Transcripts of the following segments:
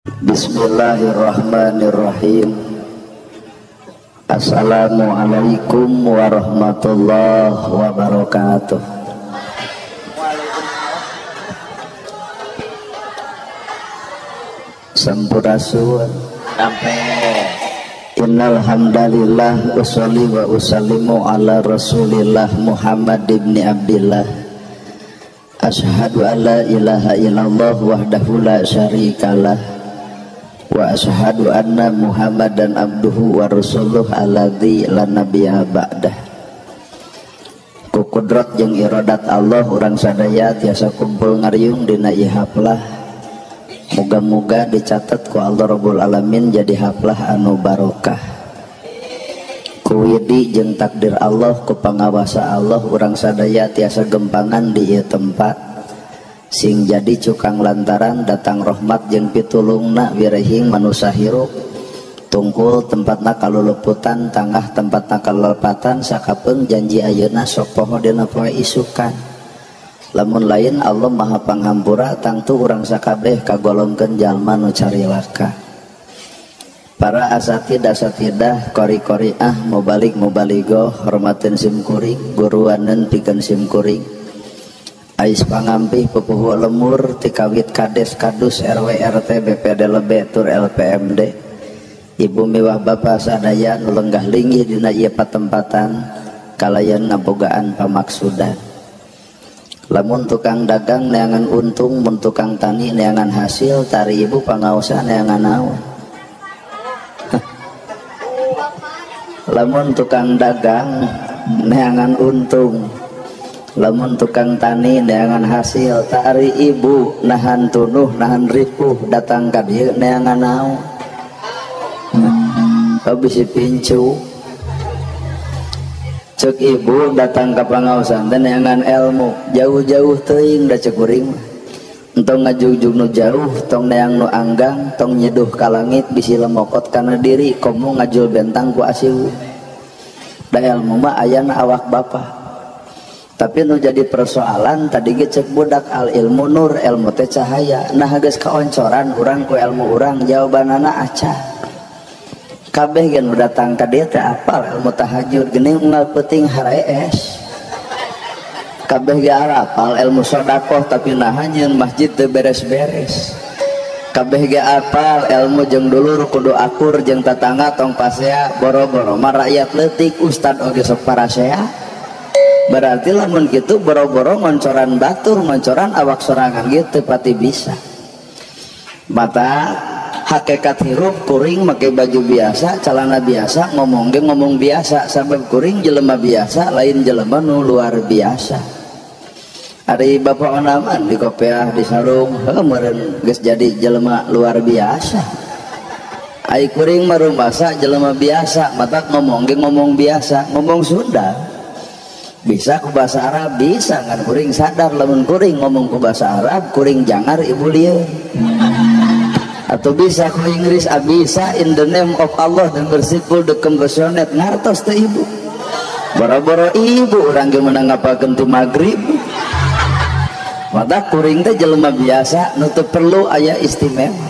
Bismillahirrahmanirrahim. Assalamualaikum warahmatullahi wabarakatuh. Sampurasun. Innal hamdalillah usolli wa usallimu ala Rasulillah Muhammad ibn Abdillah. Asyhadu an la ilaha illallah wahdahu la syarikalah wa asyhadu anna Muhammadan abduhu wa rasuluh alladzi la nabiyya ba'dah. Ku kudrat jeung iradat Allah urang sadaya tiasa kumpul ngariung dina ieu haflah. Moga-moga dicatat ku Allah Rabbul Alamin jadi haflah anu barokah. Ku widi jeung takdir Allah, ku pangawasa Allah urang sadaya tiasa gempangan di ieu tempat. Sing jadi cukang lantaran datang rahmat jeung pitulungna wirehing manusa hirup. Tungkul tempatna kaluluputan, tangah tempatna kalelepatan, sakapeung janji ayeuna sok poho dina poe isukan. Lamun lain Allah Maha Panghampura tangtu urang sakabeh kagolongkeun jalma nu carilaka. Para asatid asatidah, qori-qoriah, mubalik mubaligoh, hormateun sim kuring, guruaneun pikeun sim kuring. Ais pangampih pupuhu lemur tikawit kades kadus RW RT BPD lebe tur LPMD. Ibu miwah bapa sadaya nu lenggah linggih dina ieu patempatan kalayan ngabogaan pamaksudan. Lamun tukang dagang neangan untung, mun tukang tani neangan hasil, tari ibu pangaosan neangan naon. Lamun tukang dagang neangan untung, lamun tukang tani neangan hasil, tari ibu nahan tunuh nahan ripuh datang ka dieu neangan naon. Bisi pincu. Cek ibu datang ka pangaosan teh neangan ilmu, jauh-jauh teuing da cek kuring mah. Entong ngajugjug nu jauh, tong neang nu anggang, tong nyeduh ka langit bisi lemokot kana diri, komo ngajul bentang ku asiu. Da ilmu mah ayana awak bapa. Tapi nu jadi persoalan tadi ge cek budak al ilmu nur, ilmu teh cahaya. Nah geus kaoncoran urang ku ilmu urang, jawabanana acah. Kabeh ge nu datang ka dieu teh apal ilmu tahajud geuning unggal peuting harees. Kabeh ge apal ilmu sedekah tapi naha nyeun masjid teu beres-beres. Kabeh ge apal ilmu jeung dulur kudu akur jeung tatangga tong pasea boro-boro mah rakyat leutik ustad oge sok parasea. Berarti lamun kitu boro-boro ngoncoran batur ngoncoran awak sorangan ge teu pati bisa. Mata hakikat hirup kuring make baju biasa, celana biasa, ngomong ge ngomong biasa, sabab kuring jelema biasa, lain jelema nu luar biasa. Ari bapak onaman di kopiah di sarung, heuh meureun geus jadi jelema luar biasa. Ari kuring mah rumasa jelema biasa, matak ngomong ge ngomong biasa, ngomong Sunda. Bisa ku bahasa Arab, bisa kan kuring sadar lamun kuring ngomong ku bahasa Arab, kuring jangar ibu lieur. Atau bisa ku Inggris, bisa in the name of Allah dan merciful the compassionate, ngartos teh ibu. Boro-boro ibu urang ge meunang ngapalkeun ti magrib. Mata kuring teh jelema biasa nu teu perlu aya istimewa.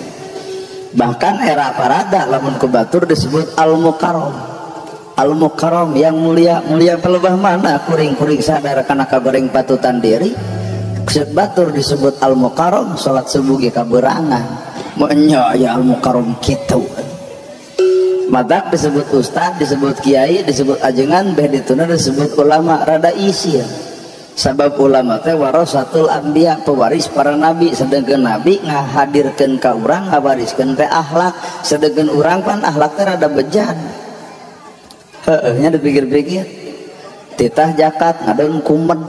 Bahkan era parada lamun ku batur disebut al-mukarram. Al-mukarram yang mulia, mulia pelebah mana kuring-kuring sadar kana kagoreng patutan diri. Cek batur disebut al-mukarram, salat subuh ge kaberangan. Menya ya al-mukarram kitu. Matak disebut ustad, disebut kiai, disebut ajengan, beh dituna disebut ulama, rada isin. Sabab ulama teh warasatul anbiya, pewaris para nabi, sedangkan nabi ngahadirkeun ka urang, ngawariskeun teh akhlak, sedangkan urang pan akhlak teh rada bejat. Heueuh nya dipikir-pikir. Titah zakat ngadon kumen.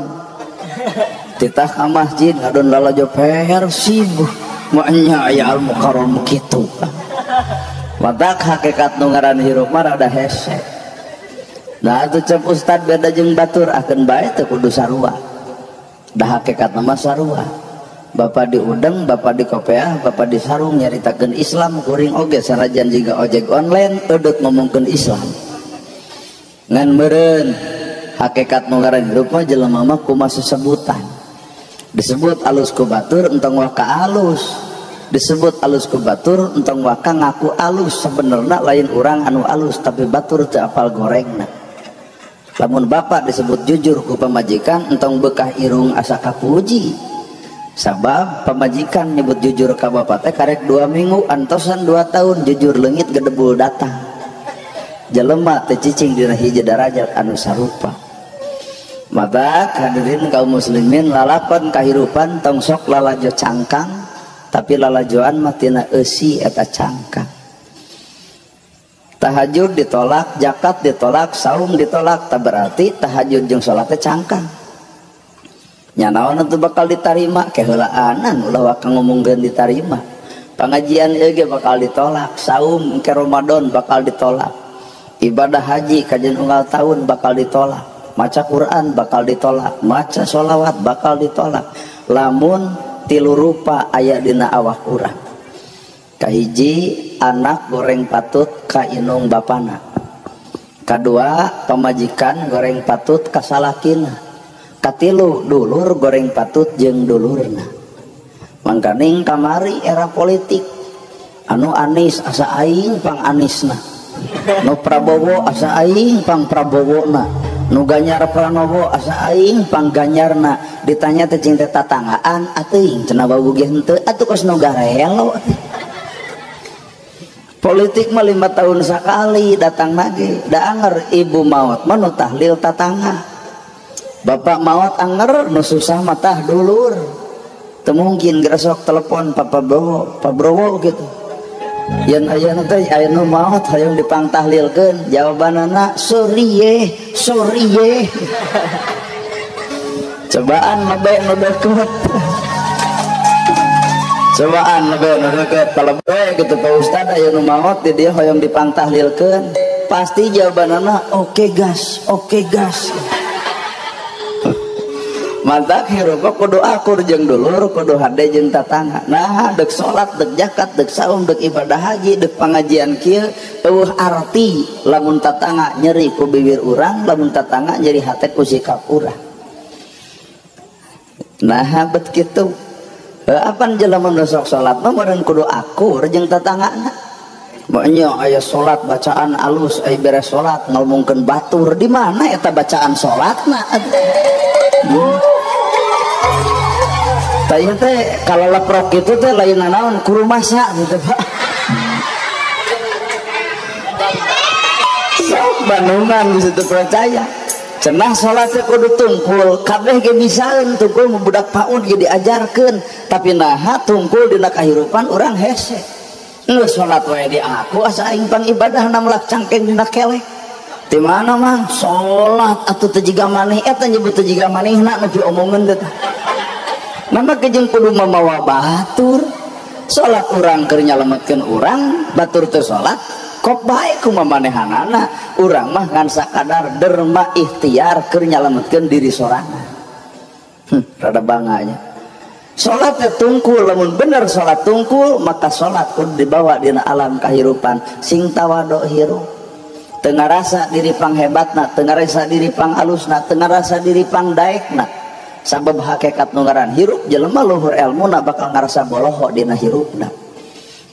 Titah ka masjid ngadon lalajo persib. Maknya ya al-mukarram kitu. Matak hakikat nu ngaran hirup mah rada hese. Nah atuh cep ustad beda jeung batur akeun bae teu kudu sarua. Da hakikatna mah sarua. Bapak di udeng, bapak di kopeah, bapak di sarung nyaritakeun Islam kuring oge sanajan jiga ojek online eudeuh ngomongkeun Islam. Ngan meureun hakikat nu ngaran hirup mah jelema mah kumaha sesebutan. Disebut alus ku batur entong wah ka alus. Disebut alus ku batur entong waka ngaku alus sebenarnya lain urang anu alus tapi batur teu apal gorengna. Lamun bapak disebut jujur ku pamajikan entong bekah irung asa kapuji. Sabab pamajikan nyebut jujur ka bapak teh karek 2 minggu antosan 2 tahun jujur leungit gedebul datang. Jelema teu cicing dina hiji darajat anu sarupa. Maka hadirin kaum muslimin lalakon kahirupan tong sok lalajo cangkang tapi lalajoan mah tina eusi eta cangkang. Tahajud ditolak, zakat ditolak, saum ditolak, tak berarti tahajud jeung salat teh cangkang. Nya naon atuh bakal ditarima keheulaanan ulah waka ngomongkeun ditarima. Pangajian ieu ge bakal ditolak, saum ke Ramadan bakal ditolak. Ibadah haji kajian unggal tahun bakal ditolak. Maca Quran bakal ditolak, maca sholawat bakal ditolak. Lamun tilu rupa aya dina awak urang. Kahiji anak goreng patut ka inung bapana. Kadua pamajikan goreng patut ka salakina. Katilu dulur goreng patut jeung dulurna. Mangkaning kamari era politik anu Anis asa aing pang Anisna, nu Prabowo asa aing pang Prabowona, nu Ganjar Pranowo asa aing pang Ganjarna. Ditanya teh cing teh tatanggaan atuh cenah wawuh ge henteu atuh kos nu garelo. Politik mah 5 tahun sekali datang lagi. Da anger ibu maot mah nu tahlil tatangga, bapak maot anger nu susah mah tah dulur. Teu mungkin gresok telepon Pak Prabowo, Pak Browo gitu. Yen ayeuna teh aya nu maot hayang dipangtahlilkeun, jawabanana sorry ye, sorry ye. Cobaan lebe nu deukeut. Cobaan lebe nu deukeut palebe gitu Pak Ustad aya nu maot di dieu hoyong dipangtahlilkeun, pasti jawabanana oke gas, oke gas. Mantak hirup kudu akur jeung dulur, kudu hade jeung tatangga. Nah, deuk salat, deuk zakat, deuk saum, deuk ibadah haji, deuk pangajian kieu eueuh arti lamun tatangga nyeri ku bibir urang, lamun tatangga nyeri hate ku sikap urang. Nah, bet kitu. Apan jelema nu sok salat mah meureun kudu akur jeung tatanggana. Maknya aya salat bacaan alus, aya beres salat ngomongkeun batur, di mana eta bacaan salatna? Tanya teh kalau leprok itu teh lain naon kurumasa gitu Pak. Sok Bandungan bisa teu percaya. Cenah salat teh kudu tungkul, kabeh ge bisaeun tungkul budak PAUD ge diajarkeun, tapi naha tungkul dina kahirupan urang hese. Geus salat wae di aku asa aing pang ibadah namlak cangkeng dina kelek. Di mana mang salat atuh teu jiga maneh eta nyebut teu jiga manehna nu diomongeun teh. Mama kejeng kudu mamawa batur. Salat urang keur nyalametkeun urang, batur teu salat kok bae kumamanehanana. Urang mah ngan sakadar derma ikhtiar keur nyalametkeun diri sorangan. Rada banganya. Salat teh tungkul, lamun bener salat tungkul maka salat kudu dibawa dina alam kahirupan sing tawadu hirup. Teu ngarasa diri panghebatna, teu ngarasa diri pangalusna, teu ngarasa diri pangdaekna. Sabab hakikat nu ngaran hirup jelema luhur elmuna bakal ngarasa boloho dina hirupna.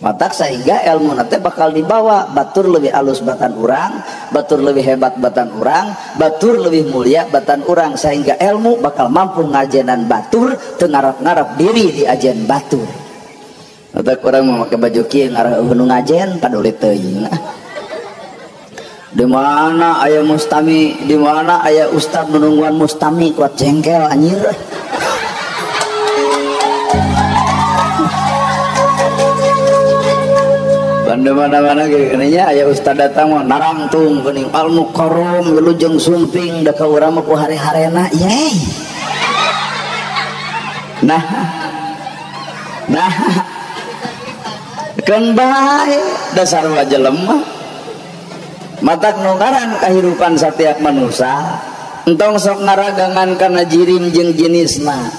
Matak sehingga elmuna teh bakal dibawa batur lebih alus batan urang, batur lebih hebat batan urang, batur lebih mulia batan urang, sehingga ilmu bakal mampu ngajenan batur teu ngarap-ngarap diri diajen batur. Matak urang memakai baju kieu ngarah nu ngajen paduli teuing. Di mana aya mustami, di mana aya ustad nungguan mustami kuat jengkel anjir. Banda mana-mana geuning aya ustad datang mah narangtung geuning al mukarram wilujeng sumping da ka urang mah ku hare-harena yey. Nah. Nah. Keun bae dasar wa jelema. Matak nu ngaran kahirupan satiap manusia entong sok ngaragangan karena jirim jeung jenisna,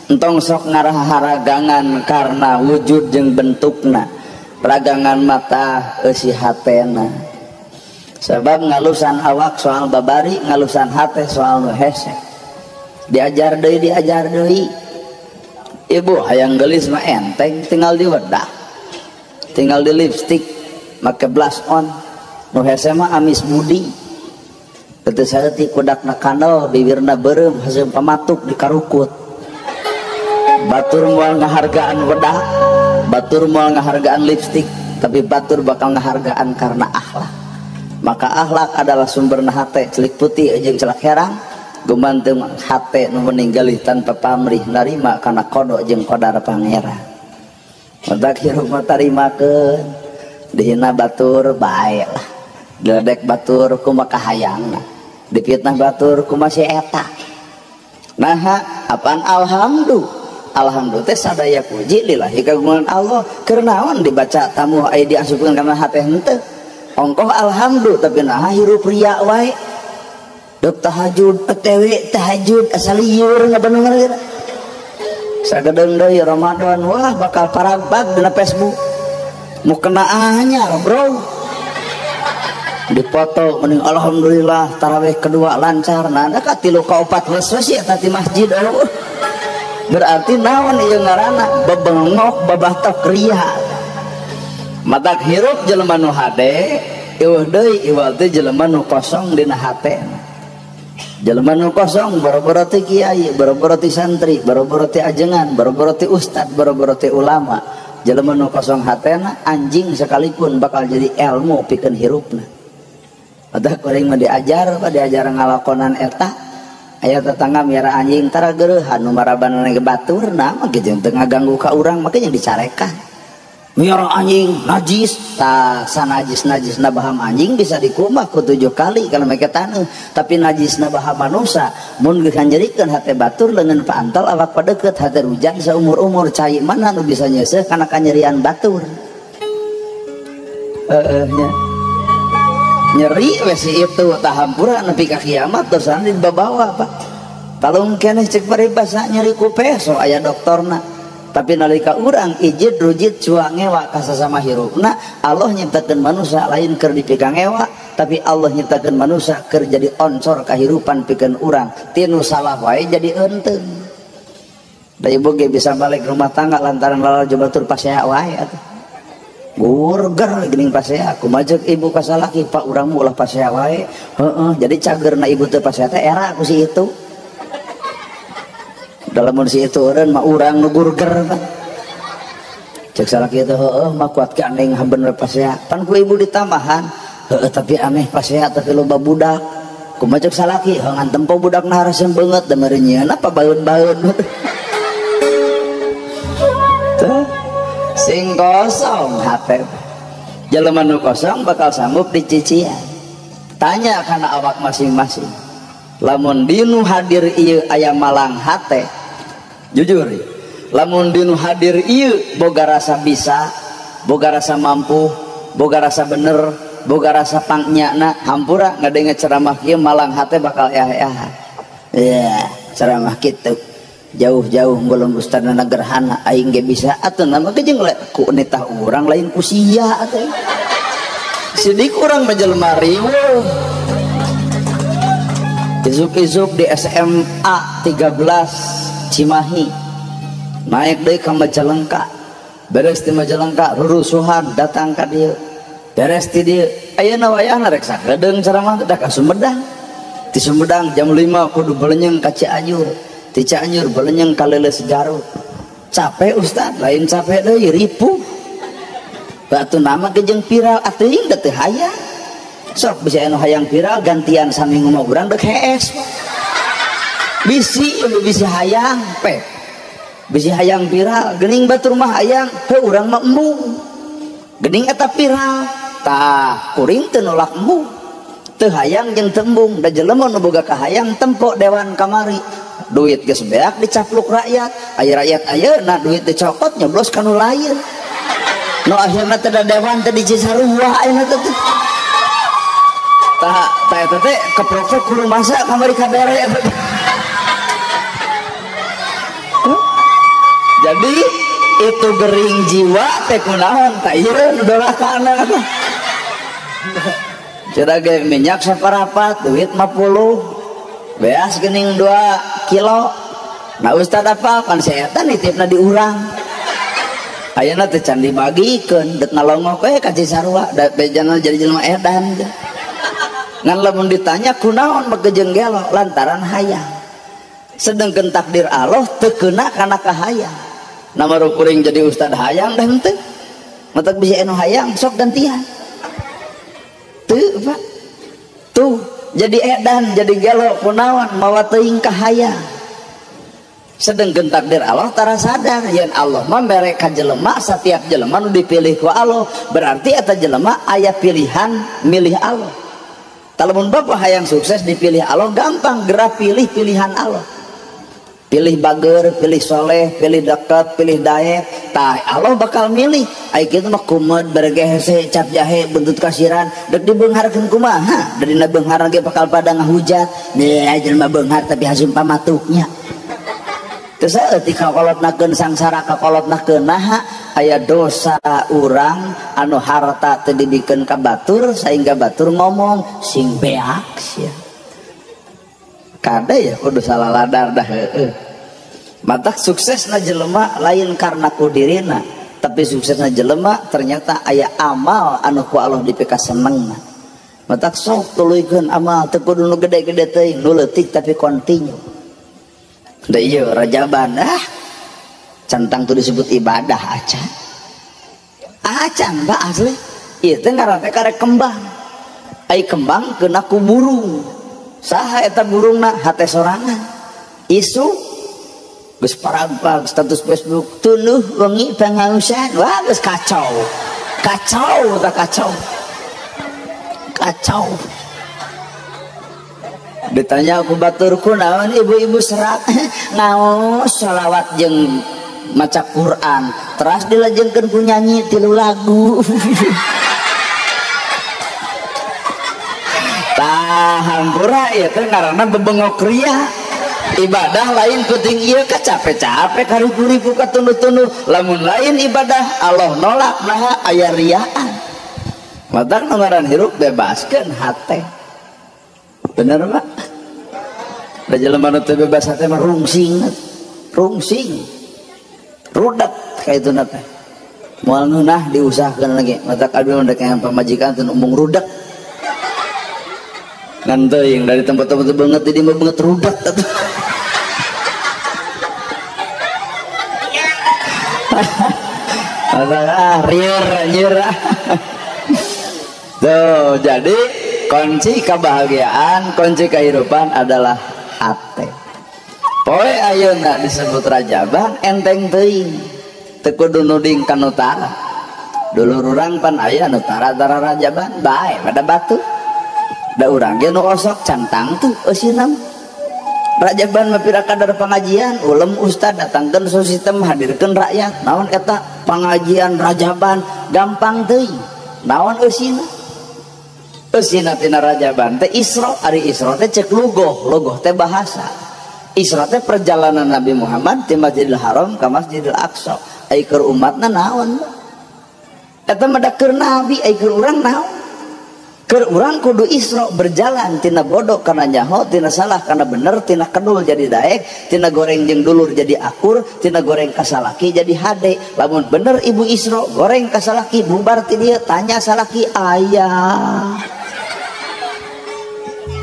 entong sok ngaraharagangan karena wujud jeung bentukna, ragangan mata eusi hatena. Sebab ngalusan awak soal babari, ngalusan hate soal nu hese. Diajar deui, diajar deui. Ibu hayang gelis mah enteng tinggal di wedah, tinggal di lipstick, make blush on. Nu hese mah amis budi. Teu saeutik kudakna kandel, bibirna beureum, haseum pamatuk dikarukut. Batur moal ngahargaan wedah, batur moal ngahargaan lipstick, tapi batur bakal ngahargaan karena akhlak. Maka akhlak adalah sumber hate, celik putih jeung celak herang. Gumantung hate nu meninggalih tanpa pamrih narima kana qada jeung qadar pangeran. Matak hirup mah tarimakeun, dihina batur bae lah, diledek batur kumaha kahayangna, dipitnah batur kumaha si eta. Naha apaan alhamdulillah. Alhamdulillah teh sadaya puji lillahi kagungan Allah. Keur naon dibaca tamu aya diasupkeun kana hate henteu. Ongkoh alhamdulillah tapi naha hirup ria wae. Dok tahajud, OTW tahajud asal liur ngabener geura. Sagedeung deui Ramadan, wah bakal paragbag dina Facebook. Mukena anyar, bro. Dipoto mending alhamdulillah tarawih kedua lancar. Nah, ka 3 ka 4 geus we eta di masjid. Berarti naon ieu ngaranna bebengok babatok ria. Matak hirup jelema nu hade, eueuh deui iwal teh jelema nu kosong dina hate. Jelema nu kosong boro-boro ti kiai, boro-boro ti santri, boro-boro ti ajengan, boro-boro ti ustad, boro-boro ti ulama. Jelema nu kosong hatena anjing sekalipun bakal jadi ilmu pikeun hirupna. Matak kuring mah diajar, diajar ngalakonan eta. Aya tetangga miara anjing tara geureuhan nu marabanana ge baturna mah ge teu ngaganggu ka urang mah jeung dicarekan. Miara anjing najis, tah sanajis-najisna baham anjing bisa dikumbah ku 7 kali kalau make taneuh, tapi najisna baham manusa mun geus nyerikeun hate batur leungeun paantel awak padeukeut hate hujan saumur-umur cai mana nu bisa nyeuseuh kana kanyerian batur. Heeh nya. Nyeri we si itu tah hampura nepi ka kiamat dosana dibabawa Pak. Talung keneh cek paribasa nyeri ku peso aya doktorna. Tapi nalika urang ijid rujit cua ngewa kasasama hirupna, Allah nyiptakeun manusia lain keur dipika ngewa, tapi Allah nyiptakeun manusia keur jadi oncor kahirupan pikeun urang. Tinu salah wae jadi eunteng. Da ibu ge bisa balik rumah tangga lantaran lalajo batur pasea wae atuh. Gurger geuning pasea, kumaha ceuk ibu ka salaki, Pak urang mah ulah pasea wae. Heeh, jadi cageurna ibu teu pasea teh era ku si itu. Dalam si itu eureun mah urang nu gurger kan. Cek salaki teh heueuh mah kuat gandeng bener pasea. Pan ku ibu ditambahan, heueuh tapi aneh pasea tapi loba budak. Kumaha cek salaki, heuh ngan tempo budakna hareseun beungeut da meureun nyieun apa baeun-baeun. Teh sing kosong hate. Jelema nu kosong bakal sanggup dicician. Tanya kana awak masing-masing. Lamun dinu hadir ieu aya malang hate, jujur lamun dinu hadir ieu boga rasa bisa, boga rasa mampu, boga rasa bener, boga rasa pangnyana, hampura ngadenge ceramah ieu malang hate bakal eah-eah. Ya, ceramah kitu jauh-jauh belum ustadna gerhana aing ge bisa atuh nama ge jeung ku nitah urang lain ku sia atuh. Sidik urang mah jelema riweuh. Izuk-izuk di SMA 13 Cimahi naik deui ka Majalengka, beres di Majalengka rurusuhan datang ka dieu, beres di dieu ayeuna wayahna rek sakedeung ceramah teh ka Sumedang, di Sumedang jam 5 kudu belenyeng ka Cianjur, di Cianjur belenyeng ka Leuleus Garut. Capek ustad, lain capek deui ripuh. Batu nama ge jeung viral atuh da teu hayang. Sok bisa anu hayang viral gantian saminggu mah urang deuk hees. Bisi bisi hayang pe. Bisi hayang viral geuning batur mah hayang heuh urang mah embung. Geuning eta viral tah kuring teu nolak embung. Teu hayang jeung teu embung da jelema nu boga kahayang tempo dewan kamari. Duit geus beak dicapluk rakyat, aya rakyat ayeuna duit dicokot nyoblos ka nu lain. Nu akhirna teh da dewan teh di Cisarua ayeuna teh. Tah eta teh keprok kudu masa kamari kabere. Jadi itu gering jiwa teh kunaon tah ieu nu dolakana. Cenah ge minyak saparapat duit 50 beas geuning 2 kilo Nah ustad apal kan setan nitipna di urang. Ayeuna teh can dibagikeun dek ngalongok we ka Cisarua da bejana jadi jelema edan. Ngan lamun ditanya kunaon make jeung gelo lantaran hayang. Sedengkeun takdir Allah teu keuna kana kahayang. Nama kuring jadi ustad hayang dah henteu. Matak bisa anu hayang sok gantian. Teu Pak. Tuh jadi edan jadi gelo kunaon mawa teuing kahayang. Sedengkeun takdir Allah tara sadar yen Allah mah mere ka jelema setiap jelema nu dipilih ku Allah berarti eta jelema aya pilihan milih Allah. Lamun bapak hayang sukses dipilih Allah gampang gerak pilih pilihan Allah. Pilih bager, pilih soleh, pilih dekat, pilih daek, tah Allah bakal milih. Ai kitu mah kumed bergehese cap jahe buntut kasiran dek dibeungharkeun kumaha? Dari na beunghar ge bakal pada ngahujat. Nih jelema beunghar tapi hasum pamatuknya. Terus saeutik kakolotnakeun sangsara kakolotnakeun naha aya dosa urang anu harta teu dibikeun ka batur sehingga batur ngomong sing beak sia. Kade ya kudu salah ladar dah heueuh. Matak suksesna jelema lain karena ku dirina, tapi suksesna jelema ternyata aya amal anu ku Allah dipikasenengna. Matak sok tuluykeun amal teu kudu nu gede-gede teuing, nu leutik tapi kontinu. Da ieu rajaban ah centang tuh disebut ibadah acan. Acan Pak asli. Ieu teh ngaran teh karek kembang. Ai kembang kena ku burung. Saha eta burungna hate sorangan. Isu geus paragpag status Facebook tunduh wengi pangausan. Wah geus kacau. Kacau tah kacau. Kacau. Ditanya aku baturku naon ibu-ibu serak ngaos sholawat jeung maca Quran teras dilajengkeun ku nyanyi 3 lagu. Tah hampura ieu teh ngaranna bebengok ria. Ibadah lain penting ieu ka capek-capek karipu-ripu ka tunduh-tunduh lamun lain ibadah Allah nolak naha aya riaan. Matak nu ngaran hirup bebaskeun hate. Bener Pak? Da jelema nu teu bebas hate mah rungsing. Rungsing. Rudet ka itu na teh. Moal ngeunah diusahakeun lagi. Matak abdi mah dek pamajikan teu umung rudet. Ngan teuing dari tempat-tempat banget di mah banget rudet atuh. Ah, rieur anjir. Tuh, jadi kunci kebahagiaan, kunci kehidupan adalah hati. Poe ayeuna disebut rajaban enteng teuing. Teu kudu nuding ka nu tara. Dulur urang pan aya nu tara-tara rajaban bae pada batu. Da urang ge nu osok cantang tuh eusina. Rajaban mah pira kadar pengajian, ulem ustad datangkeun sistem hadirkeun rakyat. Naon eta pengajian rajaban gampang teuing. Naon eusina? Eusina tina rajaban teh Isra, ari Isra teh cek lugoh, lugoh teh bahasa. Isra teh perjalanan Nabi Muhammad ti Masjidil Haram ka Masjidil Aqsa. Ai keur umatna naon? Eta mah da keur nabi, ai keur urang naon? Keur urang kudu Isra berjalan tina bodoh kana nyaho, tina salah kana bener, tina kedul jadi daek, tina goreng jeung dulur jadi akur, tina goreng ka salaki jadi hade. Lamun bener ibu Isra goreng ka salaki bubar ti dieu tanya salaki ayah.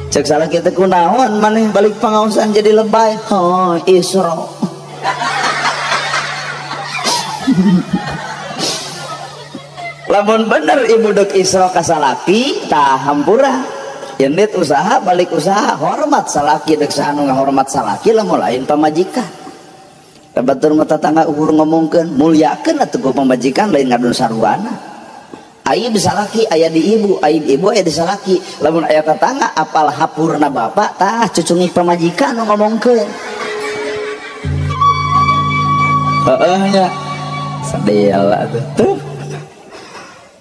Cek salaki teh kunaon maneh balik pangaosan jadi lebay. Oh, Isra. Lamun bener ibu dek Isra ka salaki tah hampura. Yenit usaha balik usaha hormat salaki dek saha nu ngahormat salaki lamun lain pamajikan. Batur mah tatangga ukur ngomongkeun mulyakeun atuh ku pamajikan lain ngadon saruana. Aib salaki aya di ibu, aib ibu aya di salaki. Lamun aya tetangga apal hapurna bapak tah cucungi pamajikan nu ngomongkeun. Heeh nya. Sedih atuh. Tuh.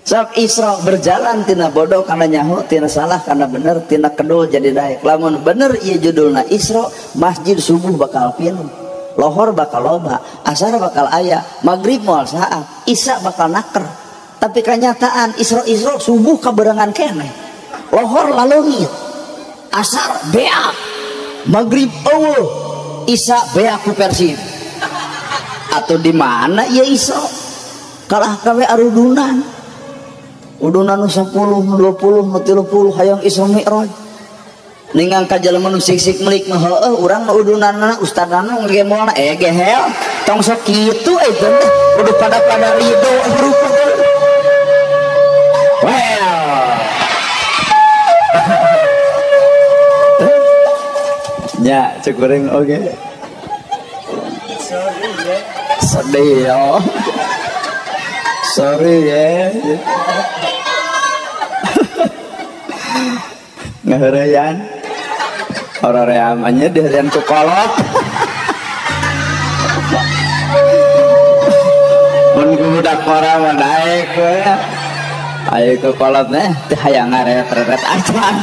Sok Isra berjalan tina bodoh kana nyaho, tina salah kana bener, tina kedul jadi daek. Lamun bener ieu judulna Isra, masjid subuh bakal pinuh, lohor bakal loba, asar bakal aya, maghrib moal saat, isya bakal naker. Tapi kenyataan Isra-Isra subuh kaberengan keneh, lohor laleungit, asar beak, maghrib eueuh, Isa beak ku Persib. Atau di mana ya Isra? Kalah kawe arudunan. Udunan nu 10, nu 20, nu 30 hayang Isra Mi'raj. Ningang ka jelema nu sik-sik melik mah heueuh urang nu udunanna ustadna ngegemolna gehel. Tong sok kitu eta teh kudu pada-pada ridho rupa. Well. Ya, cek goreng oke. Sedih ya. Sorry ya. Ngaheureuyan. Ora nya diheureyan ku kolot. Mun ku budak ora mah daek we. Ayo ku kolot teh teu hayang ngaret-ret acan.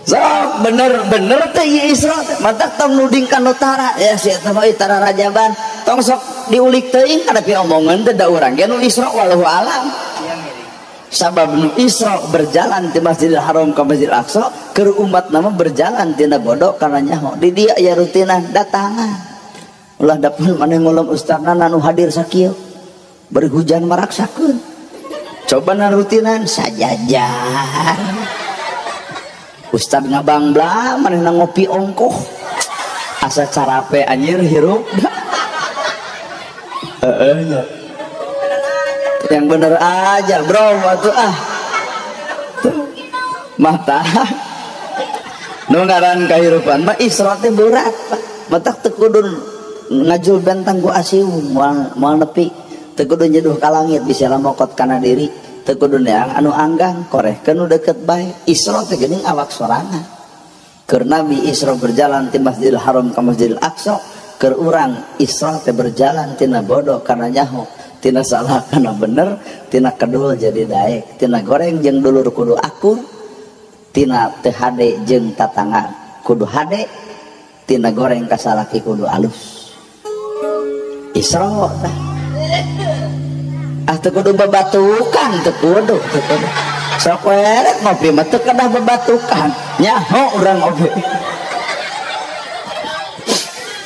So, bener-bener teh ieu Isra teh matak tong nuding ka nu tara ya si eta mah tara rajaban tong sok diulik teuing kadapi omongan teh da urang ge nu Isra wallahu alam. Sabab nu Isra berjalan ti Masjidil Haram ka Masjidil Aqsa keur umat nama berjalan tina bodoh kana nyaho di dia aya rutinan datangan ulah dapun maneh ngulem ustadna nu hadir sakieu bari hujan maraksakeun coba na rutinan sajajar ustad ngabangbla manehna ngopi ongkoh asa carape anjir hirup. Heeh nya. Yang bener aja bro atuh ah. Tuh. Mata. Nu ngaran kahirupan mah Isra teh berat Pak. Matak teu kudu ngajul bentang ku asiung moal nepi teu kudu nyeduh ka langit bisa lamokot kana diri. Teu kudu neang anu anggang korehkeun nu deukeut bae. Isra teh geuning awak sorangan. Keur Nabi Isra berjalan ti Masjidil Haram ka Masjidil Aqsa, keur urang Isra teh berjalan tina bodoh kana nyaho, tina salah kana bener, tina kedul jadi daek, tina goreng jeung dulur kudu akur, tina teu hade jeung tatangga kudu hade, tina goreng ka salaki kudu alus. Isra tah. Ah teu kudu babatukan, teu kudu, teu kudu. Sok we rek ngopi mah teu kedah babatukan. Nyaho urang ngopi.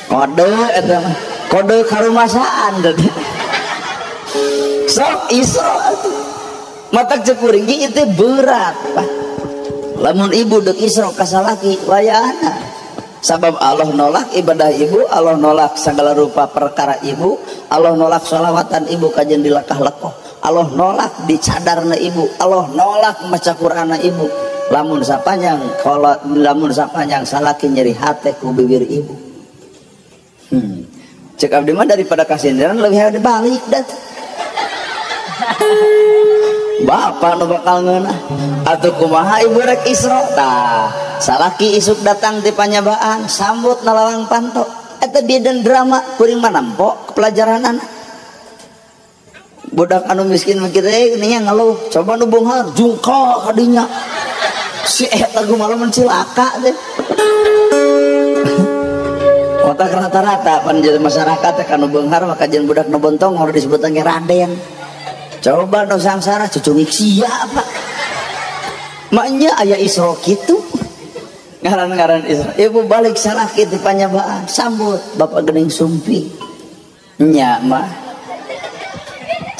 Kode eta mah, kode karumasaan teh. Sok Isra atuh. Matak ceuk kuring ge ieu teh berat, Pak. Lamun ibu deuk Isra ka salaki wayahna. Sabab Allah nolak ibadah ibu, Allah nolak segala rupa perkara ibu, Allah nolak sholawatan ibu kajian dilekah lekoh, Allah nolak dicadarna ibu, Allah nolak maca Qur'ana ibu. Lamun sapanjang kalau lamun sapanjang salaki nyeri hate ku bibir ibu. Cek abdi mah daripada kasindiran lebih hebat balik dah. Bapak nu bakal ngeunah. Atuh kumaha ibu rek Isra tah. Salaki isuk datang di panyabaan sambut nalawang panto eta beden drama kuring mah nampo pelajaran anak budak anu miskin mikir nya ngeluh coba nu beunghar jungkal kadinya si eta gumaha mencilaka teh otak rata-rata pan jadi masyarakat teh kanu beunghar maka jeung budak nu bontong harus disebut ge raden coba nu sangsara cucungik sia Pak maknya aya Isra kitu ngaran-ngaran Isra ibu balik salaki di panyabaan sambut bapak gening sumpi nya mah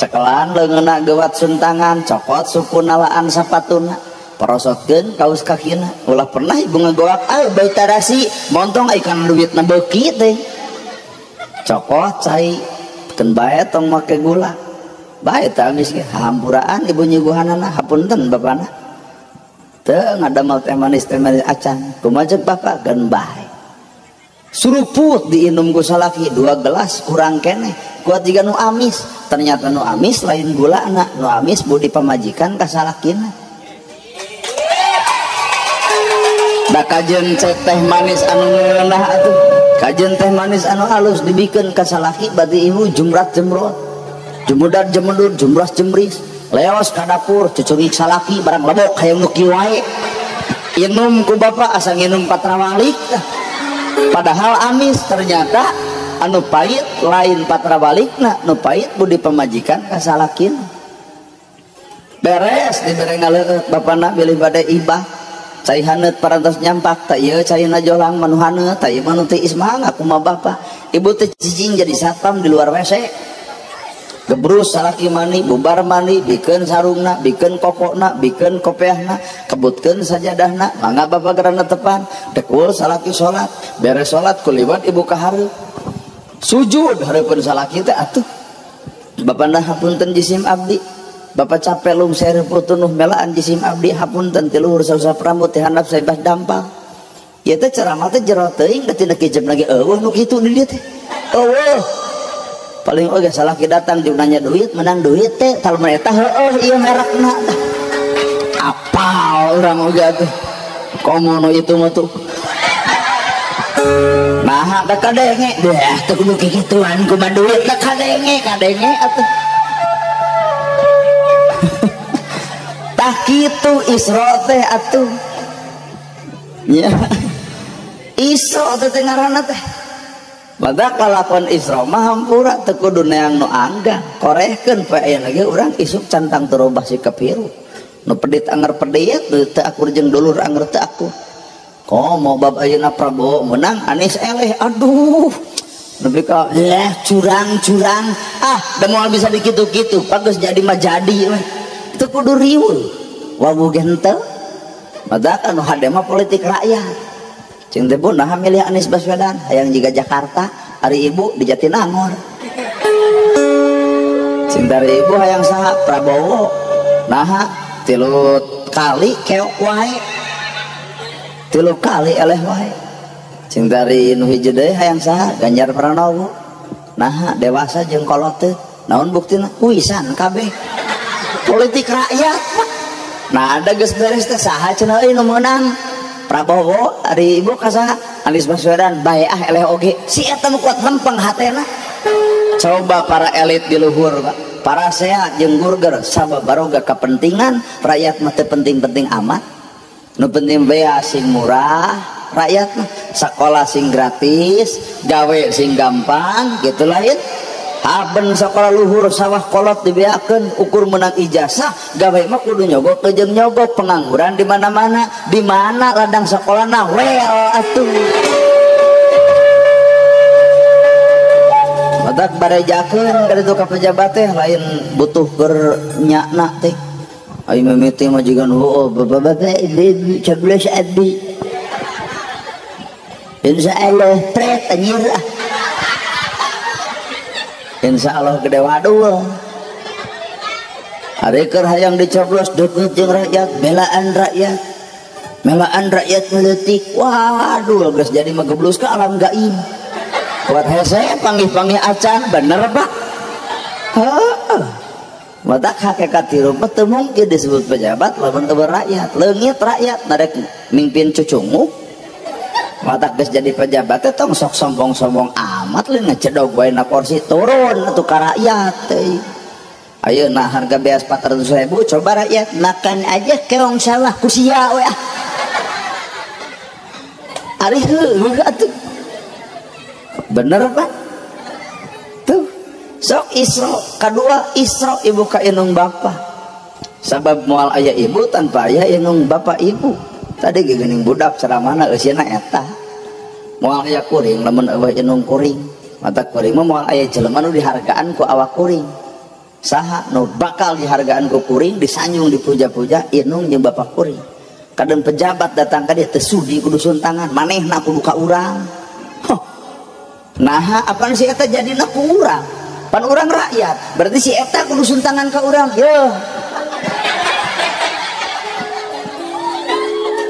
cekelan leungeunna gewat suntangan cokot suku nalaan sapatuna porosotkeun kaus kakina ulah pernah ibu ngagoak ah bae tarasi montong ai kana duitna beuki teh cokot cai keun bae tong make gula bae teh geus hampuraan ibu nyuguhanana hapunten bapana teu ngadamel teh manis acan kumaha ceuk bapak geun bae suruput diinum ku salaki 2 gelas kurang keneh kuat jiga nu amis ternyata nu amis lain gulana nu amis budi pamajikan ka salakina da kajeun cek teh manis anu ngeunah atuh kajeun teh manis anu alus dibikeun ka salaki badi ibu jumrat jemrot jemudar jemendur jumras jemris leos ka dapur cucungik salaki barang lebok hayang nu kieu wae inum ku bapak asa nginum patrawalik padahal amis ternyata anu pahit lain patrawalikna nu pahit budi pamajikan ka salakina beres dibere ngaleueut bapana bilih bade ibah Cai haneut parantos nyampak tah ieu caina jolang mah nu haneut tah ieu mah nu tiis mangga kumaha bapak. Ibu teh cicing jadi satpam di luar WC. Gebrus salaki mandi, bubar mandi, bikeun sarungna, bikeun kokona, bikeun kopeahna, kebutkeun sajadahna, mangga bapak gerana tepan, dekul salaki salat, beres salat kuliwat ibu ka hareup. Sujud hareupeun salaki teh atuh. Bapana hapunten jisim abdi. Bapak capek lungser putunuh melaan jisim abdi hapunten ti luhur sausap rambut ti handap saibah dampal. Ieu teh ceramah teh jero teuing da tina kijep lagi eueuh nu kitu di dieu teh. Eueuh. Paling oge salaki datang jeung nanya duit menang duit teh talmun eta heueuh ieu merekna. Apal urang oge atuh. Komo nu itu mah tuh. Nah, da kadenge deh teu kudu kikituan kumaha duit da kadenge kadenge atuh. Tah kitu Isra teh atuh. Nya. Isra teh ngaranna teh. Maka kalakon Isra mah hampura teu kudu neang nu angga, korehkeun poe aya lagi urang isuk cantang terobah sikap hirup. Nu pedit anger pedit, teu akur jeung dulur anger teu akur. Komo bab ayeuna Prabowo menang Anies eleh, aduh. Nepi ka leh curang-curang. Ah, da moal bisa dikitu-kitu, bagus jadi mah jadi we. Teu kudu riweuh. Wawu ge henteu. Maka anu hade mah politik rakyat. Cing teh pun nah milih Anies Baswedan hayang jiga Jakarta, ari ibu di Jatinangor. Cing dari ibu hayang saha Prabowo. Naha tilu kali keok wae. Tilu kali eleh wae. Cing dari nu hiji deui hayang saha Ganjar Pranowo. Naha dewasa jeung kolot teh. Naon buktina? Kuisan kabeh. Politik rakyat. Nah ada geus beres teh saha cenah euy nu meunang? Prabowo, ari ibu ka saha? Anies Baswedan, bae ah eleh oge. Si eta mah kuat lempeng hatena. Coba para elit di luhur, Pak. Para sehat jeung burger sabab baroga kepentingan rakyat mah teu penting-penting amat. Nu penting bea sing murah, rakyat mah sekolah sing gratis, gawe sing gampang, gitu lain. Haben sekolah luhur sawah kolot dibeakeun ukur menang ijazah gawe mah kudu nyogok jeung nyogok pengangguran di mana-mana di mana ladang sekolahna wel atuh matak barejakeun ka ditu ka pejabat teh lain butuh keur nyakna teh ayo mimiti mah jiga nu heueuh bapak-bapak ibu coblos abdi insyaallah pret anjir ah. Insya Allah gede wadul. Hari keur hayang dicoblos deket jeung rakyat, belaan rakyat. Melaan rakyat meletik. Waduh, geus jadi mah geblus ka alam gaib. Kuat hese panggih-panggih acan, bener Pak. Heeh. Matak hakikat hirup mah teu mungkin disebut pejabat lamun teu rakyat. Leungit rakyat narek mimpin cucunguk. Matak geus jadi pejabat teh tong sok sombong-sombong amat lain ngecedog wae na kursi turun atuh ka rakyat teh. Ayeuna harga beas 400.000 coba rakyat makan aja keong sawah ku sia we ah. Ari heueuh atuh. Bener Pak? Tuh sok Isra kadua Isra ibu ka indung bapa. Sabab moal aya ibu tanpa aya indung bapa ibu. Tadi geuning budak ceramahna eusina eta. Moal aya kuring lamun eueuh indung kuring. Mata kuring mah moal aya jelema nu dihargaan ku awak kuring. Saha nu bakal dihargaan ku kuring, disanjung dipuja-puja indung jeung bapak kuring. Kadang pejabat datang ka dieu teu sudi kudu suntangan, manehna kudu ka urang. Huh. Naha apan si eta jadina ku urang? Pan urang rakyat, berarti si eta kudu suntangan ka urang. Yeuh.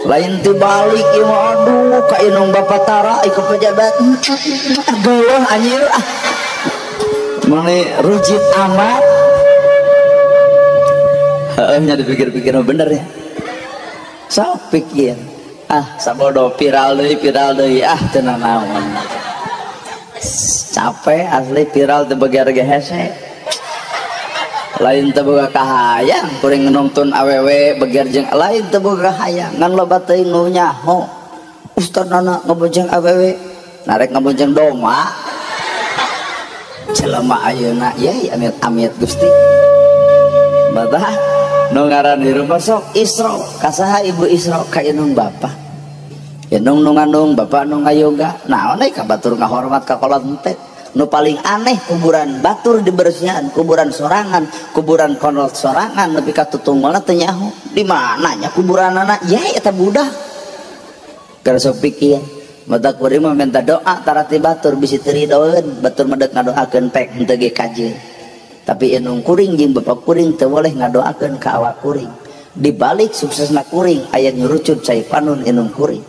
Lain tibalik ieu mah aduh ka indung bapak tara ka pejabat geuleuh anjir ah. Mane rujit amat. Heueuh nya dipikir-pikir bener ya. Sok pikir. Ah sabodo viral deui ah teu nanaon. Capek asli viral teu beger ge hese. Lain teu boga kahayang kuring nonton awewe beger jeung lain teu boga kahayang ngan loba teuing nu nyaho. Ustaz nana ngabonceng awewe narek ngabonceng domba. Jelema ayeuna yeuh amit-amit Gusti. Bapak Nu ngaran hirup sok Isra kasaha ibu Isra ka indung bapa. Indung nu ngandung bapa nu ngayoga. Naon ka batur ngahormat ka kolot teh. Nu paling aneh kuburan batur dibersihan, kuburan sorangan, kuburan kolot sorangan nepi ka tutunggalna teu nyaho. Di mana nya kuburanana? Ya eta budak. Keur sok pikir, mata kuring mah minta doa tarati batur bisi teu ridoeun, batur mah deuk ngadoakeun pek henteu ge kajeun. Tapi indung kuring jeung bapak kuring teu boleh ngadoakeun ka awak kuring. Di balik suksesna kuring aya nyurucut cai panun indung kuring.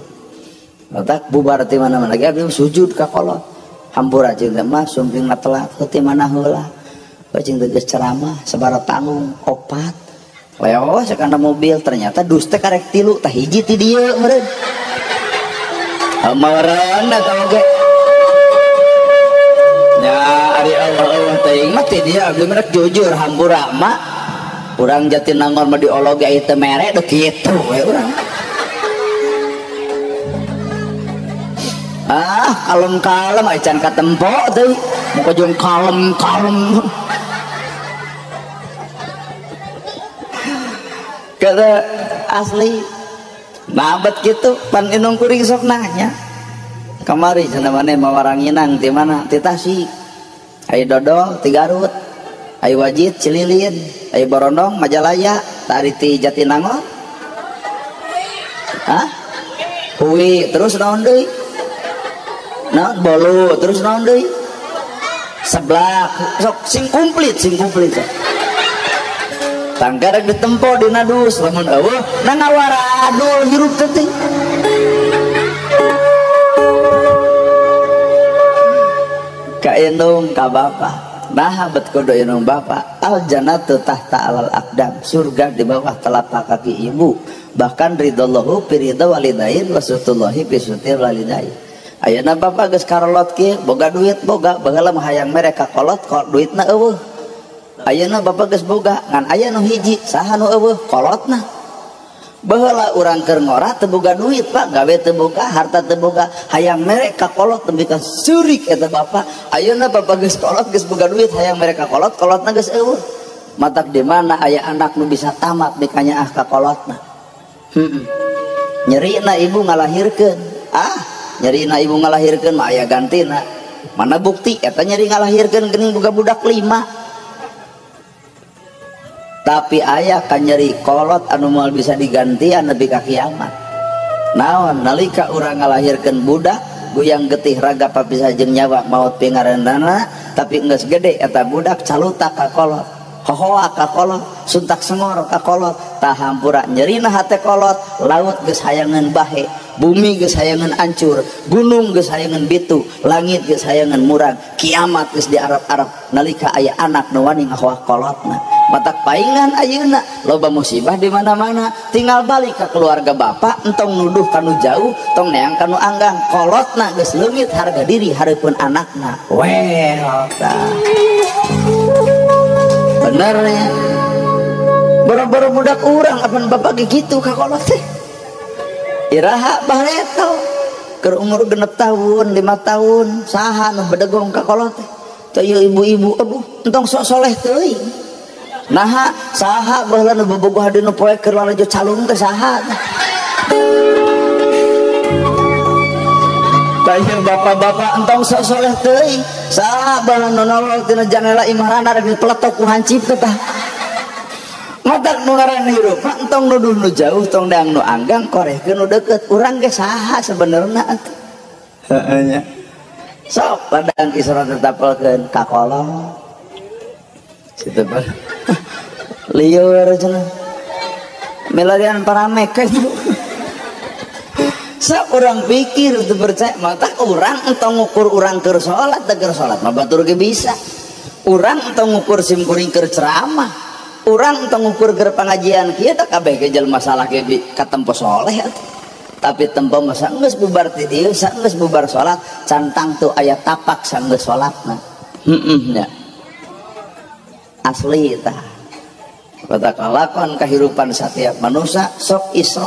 Matak bubar ti mana-mana ge abdi sujud ka kolot. Hampura jeung teh mah sumpingna telat ti mana heula. Cing teh geus ceramah sabaraha tanggung opat. Leos kana mobil ternyata dus teh karek tilu tah hiji ti dieu meureun. Meureun eta oge. Ya ari Allah teuing mah ti dieu abdi mah jujur hampura mah urang Jatinangor mah diolog ge teu mere deuk kitu we urang. Ah, kalem-kalem acan katempo teuing. Muka jeung kalem-kalem. Kata asli nabet kitu pan indung kuring sok nanya. Kamari cenah maneh mawaranginang ti mana? Ti Tasik. Aya dodol ti Garut. Aya wajit Cililin, aya Borondong Majalaya, tari ti Jatinangor. Hah? Hui, terus naon deui? Naon bolu terus naon deui? Seblak sok sing komplit sok. Tangga rek ditempo dina dus lamun eueuh na ngawaradul hirup teh. Ka indung ka bapa. Nah bet kudu indung bapa. Al jannatu tahta alal aqdam, surga di bawah telapak kaki ibu. Bahkan ridallahu fi ridha walidain wa sutullahi fi sutil walidain. Ayeuna bapa geus karolot kieu, boga duit boga, baheula mah hayang mere ka kolot, kok duitna eueuh. Ayeuna bapa geus boga, ngan aya nu hiji, saha nu eueuh? Kolotna. Baheula urang keur ngora teu boga duit, Pak, gawe teu boga, harta teu boga, hayang mere ka kolot nepi ka seurik eta bapa. Ayeuna bapa geus kolot, geus boga duit, hayang mere ka kolot, kolotna geus eueuh. Matak di mana aya anak nu bisa tamat dikanyaah ka kolotna. Heeh. Nyerina ibu ngalahirkeun. Ah, nyerina ibu ngalahirkeun mah aya gantina. Mana bukti eta nyeri ngalahirkeun geuning boga budak 5. Tapi aya kan nyeri kolot anu moal bisa digantian nepi ka kiamat. Naon nalika urang ngalahirkeun budak guyang getih raga papisah jeung nyawa maot pingarenana, tapi geus gede eta budak calutak ka kolot, hohoa ka kolot, suntak sengor ka kolot, tah hampura nyerina hate kolot, laut geus hayangeun bahe, bumi geus hayangeun ancur, gunung geus hayangeun bitu, langit geus hayangeun murag, kiamat geus diarap-arap nalika aya anak nu wani ngahoah kolotna. Matak paingan ayeuna loba musibah di mana-mana, tinggal balik ke keluarga bapak, entong nuduh kanu jauh, tong neang kanu anggang, kolotna geus leungit harga diri hareupeun anakna. Well, tah. Bener ya. Boro-boro budak urang apan bapak ge kitu ka kolot teh. Iraha bareto keur umur 6 tahun, 5 tahun, saha nu bedegong ka kolot teh. Teu ieu ibu-ibu, aduh, entong sok soleh teuing. Naha saha baheula nu bobogoh dinu poe keur lalajo calung teh saha. Tah bapak-bapak entong sok soleh teuing, saha baheula nu nolol tina janela imahna rek dipeletok ku hancip teh tah. Matak nu ngaran hirup entong nuduh nu jauh, tong deang nu anggang, korehkeun nu deukeut. Urang ge saha sebenarna atuh. Heeh nya. Sok padang isra tetapelkeun ka kolot. Situ pak. Liur cenah. Melarian paramek itu. Sok urang pikir teu percaya, matak urang entong ngukur urang keur salat teu keur salat mah batur ge bisa. Urang entong ngukur sim kuring keur ceramah. Urang entong ngukur keur pangajian kieu tah kabeh ge jelema salah ge katempo soleh atuh. Tapi tempo mah geus bubar ti dieu, geus bubar salat, cantang tuh aya tapak sanggeus salatna. Heeh nya. Asli tah. Kata kalakon kehidupan setiap manusia sok isra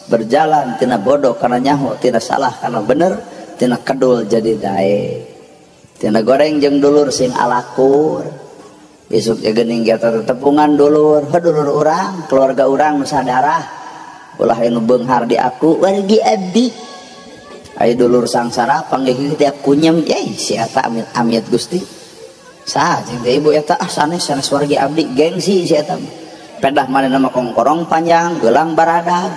berjalan tina bodoh karena nyaho, tina salah karena bener, tina kedul jadi dae, tina goreng jeung dulur sing alakur. Isuk ya geuning ge tepungan dulur, dulur urang, keluarga urang nu sadarah. Ulah anu beunghar di aku wargi abdi. Aya dulur sangsara panggih tiap kunyem, yey si eta amit amit Gusti. Saha jeung teh ibu eta ah sanes sanes wargi abdi gengsi si eta. Pedah manehna mah kongkorong panjang, gelang baradag.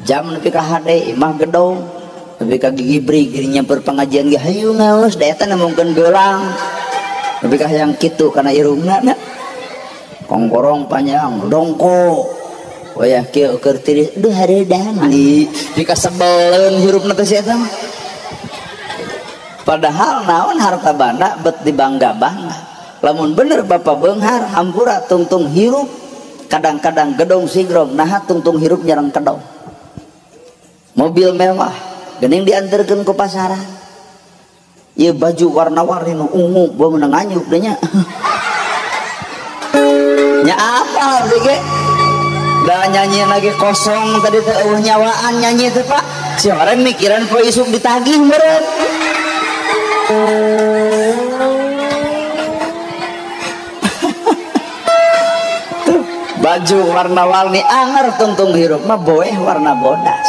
Jam nepi ka hade imah gedong, nepi ka gigibri giri nyamper pengajian ge hayu ngaos da eta nemongkeun gelang. Nepi ka hayang kitu kana irungna na. Kongkorong panjang, dongko. Wayah kieu keur tiris, duh hareudang di dikasebeleun hirupna teh si eta mah. Padahal naon harta banda bet dibangga-bangga. Lamun bener bapak beunghar hampura tungtung hirup, kadang-kadang gedong sigrong naha tungtung hirup nyarang kedong. Mobil mewah geuning dianterkeun ku pasaran. Ieu baju warna-warni nu ungu bae meunang nganyuk deh nya. Nya apa sih ge? Da nyanyi lagi kosong tadi teh eueuh nyawaan nyanyi teh Pak. Si orang mikiran poe isuk ditagih meureun. Tuh, baju warna-warni anger tungtung hirup mah boeh warna bodas.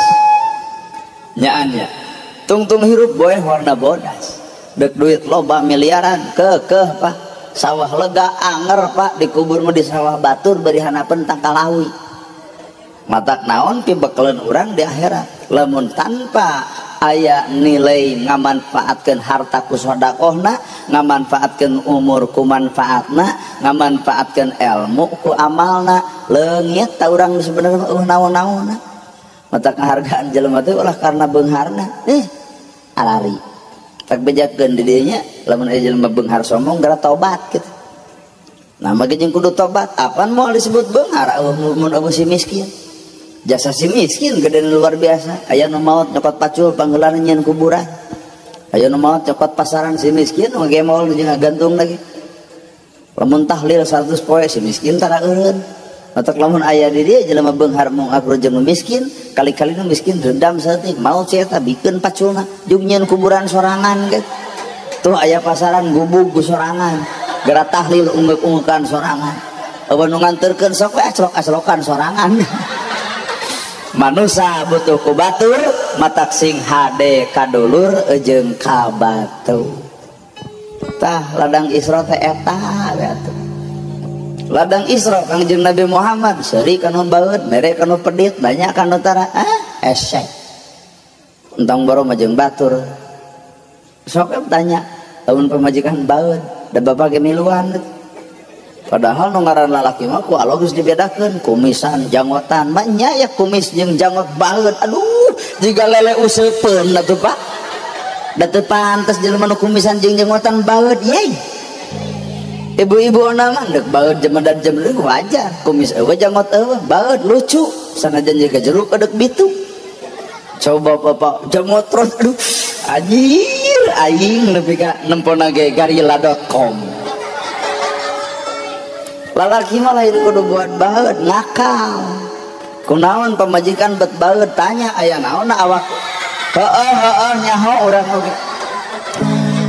Nyaan ya. Tungtung hirup boeh warna bodas. Dek duit loba miliaran kekeh Pak. Sawah lega anger Pak dikubur mah di sawah batur bari hanapeun tangkalawi. Matak naon pibekeleun urang di akhirat lamun tanpa aya nilai ngamanfaatkeun harta ku sedekahna, ngamanfaatkeun umur ku manfaatna, ngamanfaatkeun ilmu ku amalna, leungit ta urang sebenarnya eueuh naon-naonna. Matak ngahargaan jelema teh ulah karena beungharna, alari. Tak bejakeun di dieu nya lamun aya jelema beunghar sombong gara tobat kitu. Nah mah jeung kudu tobat, apan moal disebut beunghar mun eueuh si miskin. Jasa si miskin gede luar biasa. Aya nu maot nyokot pacul panggelan nyeun kuburan. Aya nu maot nyokot pasaran si miskin ngegemol jeung ngagantung lagi. Lamun tahlil 100 poe si miskin tara eureun. Matak lamun aya di dieu jelema beunghar mung akur jeung nu miskin, kali-kali nu miskin dendam saeutik maot si eta bikeun paculna jeung nyeun kuburan sorangan ge. Tuh aya pasaran gubug ku sorangan, gara tahlil ungeuk-ungeukan sorangan. Eueuh nu nganterkeun sok we aclok-aclokan sorangan. Manusa butuh ku batur matak sing hade kadulur jeung ka batu. Tah ladang Isra teh eta atuh. Ladang Isra Kangjeng Nabi Muhammad seuri kanu baeud mere kanu pedit banyak kanu tara esek. Entong boro mah jeung batur. Sok tanya lamun pamajikan baeud da bapak ge miluan. Padahal nu ngaran lalaki mah ku Allah geus dibedakeun kumisan janggotan mah nya ya kumis jeung janggot baeud aduh jiga lele useupeun atuh Pak. Da teu pantes jelema nu kumisan jeung janggotan baeud yey. Ibu-ibu na mah deuk baeud jemedan jemedan wajar kumis eueuh janggot eueuh baeud lucu sanajan jiga jeruk edek bitu. Coba bapak janggot terus aduh anjir aing nepi ka nempona ge garila.com. Lalaki mah lain kudu buat baeud nakal. Kunaon pamajikan bet baeud tanya aya naon awak. Heeh heeh nyaho urang oge.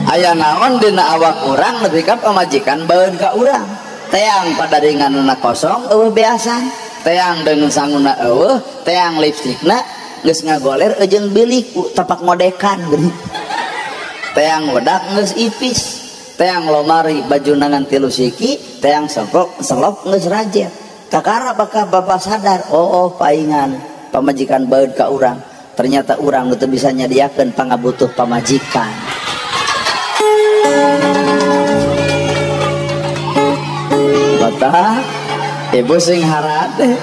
Aya naon dina awak urang nepi ka pamajikan baeud ka urang. Teang padaringanna kosong eueuh beasan, teang deungeun sanguna eueuh, teang lipstikna geus ngagoler jeung bilik tapak ngodekan geuning. Teang wedak geus ipis. Teang lomari baju nangan tilu siki, teang selop geus rajet. Kakara bakal bapak sadar, oh paingan pamajikan baeud ka urang. Ternyata urang nu teu bisa nyadiakeun pangabutuh pamajikan. Batah ibu sing harade.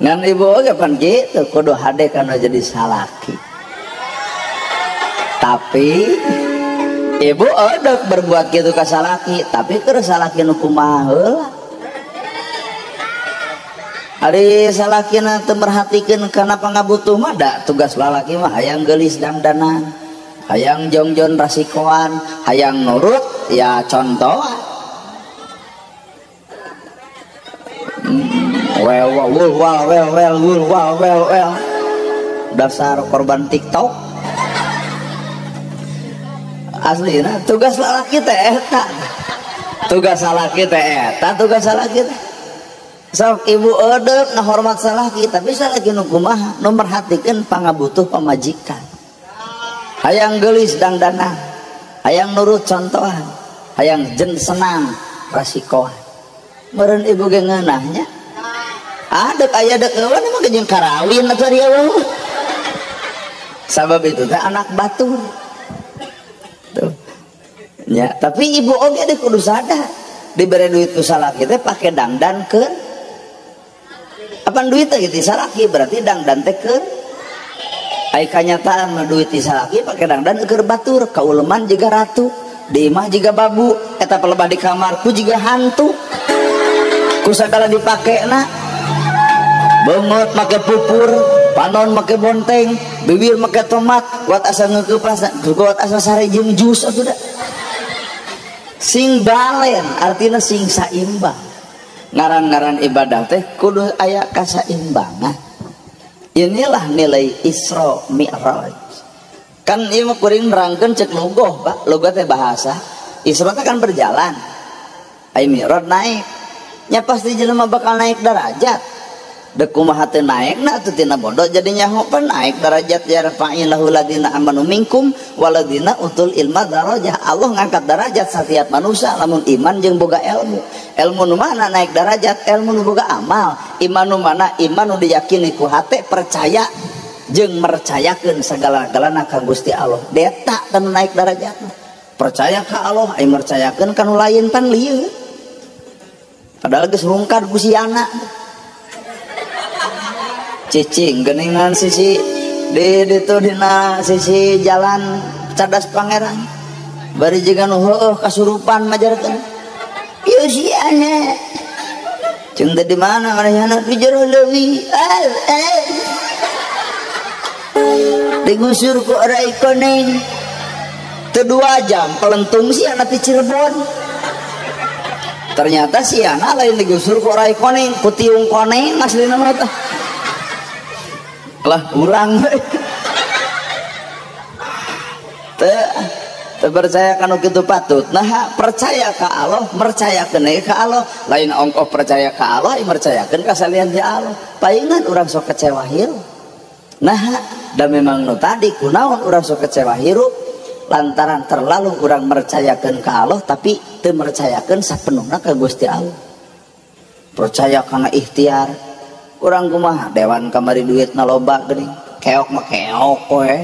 Ngan ibu oge pan kitu kudu hade kana jadi salaki. Tapi ibu odok berbuat gitu ka salaki, tapi keur salaki nu kumaha heula. Ari salakina teu merhatikeun kana pangabutuh mah da tugas lalaki mah hayang geulis dangdanan, hayang jongjon rasikoan, hayang nurut ya contohan. Well well well well well well well well. Dasar korban TikTok. Aslina tugas lalaki teh eta. Tugas salaki teh eta tugas salaki teh. Sok ibu edep ngahormat salaki tapi salaki nu kumaha nu merhatikeun pangabutuh pamajikan. Hayang geulis dangdana, hayang nurut contohan, hayang jen senang rasikoan. Meureun ibu ge ngeunahnya. Adek aya dek eueuh mah jeung karawin atuh ari eueuh. Sabab itu teh anak batur. Tuh. Ya, tapi ibu oge deh kudu sadar. Dibere duit ku salaki teh pake dangdan keur apaan duit teh gitu salaki berarti dangdan teh keur ai kanyataan mah duit ti salaki pake dangdan keur batur, kauleman jiga ratu, di imah jiga babu, eta pelebah di kamar ku jiga hantu. Ku sagala dipakena. Beungeut make pupur, panon make bonteng, bibir make tomat, kuat asa ngeukeuplas, kuat asa sare jeung jus atuh da. Sing balen artinya sing saimbang. Ngaran-ngaran ibadah teh kudu aya kasaimbangan. Inilah nilai Isra Mi'raj. Kan ieu mah kuring nerangkeun cek logoh, Pak. Logoh teh bahasa. Isra teh kan berjalan. Ai Mi'raj naik. Nya pasti jelema bakal naik derajat. Dek kumaha teu naekna atuh tina bodoh jadi nyaho pan naik derajat ya rafa'illahu ladina amanu minkum waladina utul ilma darajah. Allah ngangkat derajat setiap manusia lamun iman jeung boga ilmu. Ilmu nu mana naik derajat, ilmu nu boga amal. Iman nu mana iman nu diyakini ku hate percaya jeung mercayakeun sagala-galana ka Gusti Allah. Deta tanu naik derajat. Percaya ka Allah ai mercayakeun ka nu lain pan lieu. Padahal geus rungkad ku si anak. Cicing geningan sisi di ditu dina sisi jalan Cadas Pangeran bari jiga nu heueuh kasurupan majarkeun ieu si ana jeung teh di mana manehna di jero leuwih digusur ku orai koneng teu 2 jam pelentung si ana ti Cirebon ternyata si ana lain digusur ku orai koneng ku tiung koneng aslina mah teh lah urang teu percaya kanu kitu patut. Nah percaya ka Allah mercayakeun ka Allah lain ongkoh percaya ka Allah mercayakeun ka salian ti Allah paingan urang sok kecewa hirup. Nah da memang nu tadi kunaon urang sok kecewa hirup lantaran terlalu urang mercayakeun ka Allah tapi teu mercayakeun sapenuhna ka Gusti Allah. Percaya kana ikhtiar urang kumaha dewan kamari duit na loba geuning keok mah keok we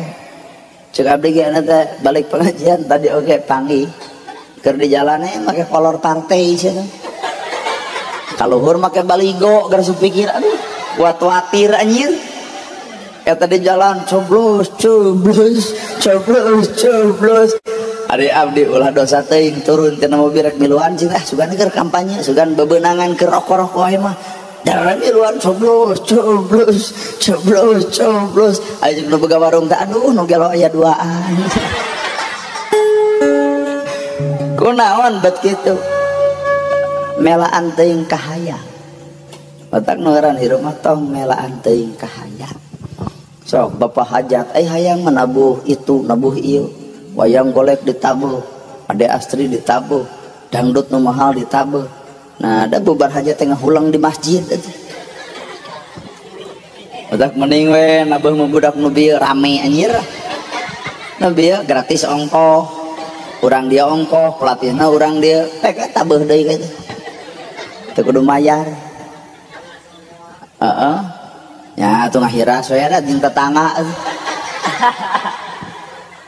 cek abdi ge teh balik pengajian tadi oge panggih keur di jalan make kolor partai cenah kaluhur make baligo geus pikir aduh kuat-watir anjir eta di jalan coblos coblos coblos coblos ari abdi ulah dosa teuing turun tina mobil rek miluan cenah sugan keur kampanye sugan bebenangan keur rokok-rokok we mah darah miluan coblos coblos coblos coblos ayo nu boga warung teh aduh nu gelo aya duaan kunaon bet kitu melaan teuing kahayang otak nu ngaran hirup mah tong melaan teuing kahayang sok bapak hajat ai hayang menabuh itu nabuh ieu wayang golek ditabuh ade astri ditabuh dangdut nu mahal ditabuh. Nah, ada bubar hajat tengah hulang di masjid. Otak mending we nabuh budak nu bieu rame anjir. Nu bieu gratis ongkoh. Urang dia ongkoh, pelatihna urang dia pek tabuh deui kitu. Teu kudu mayar. Heeh. Nya atuh ngahiras we da jeung tetangga.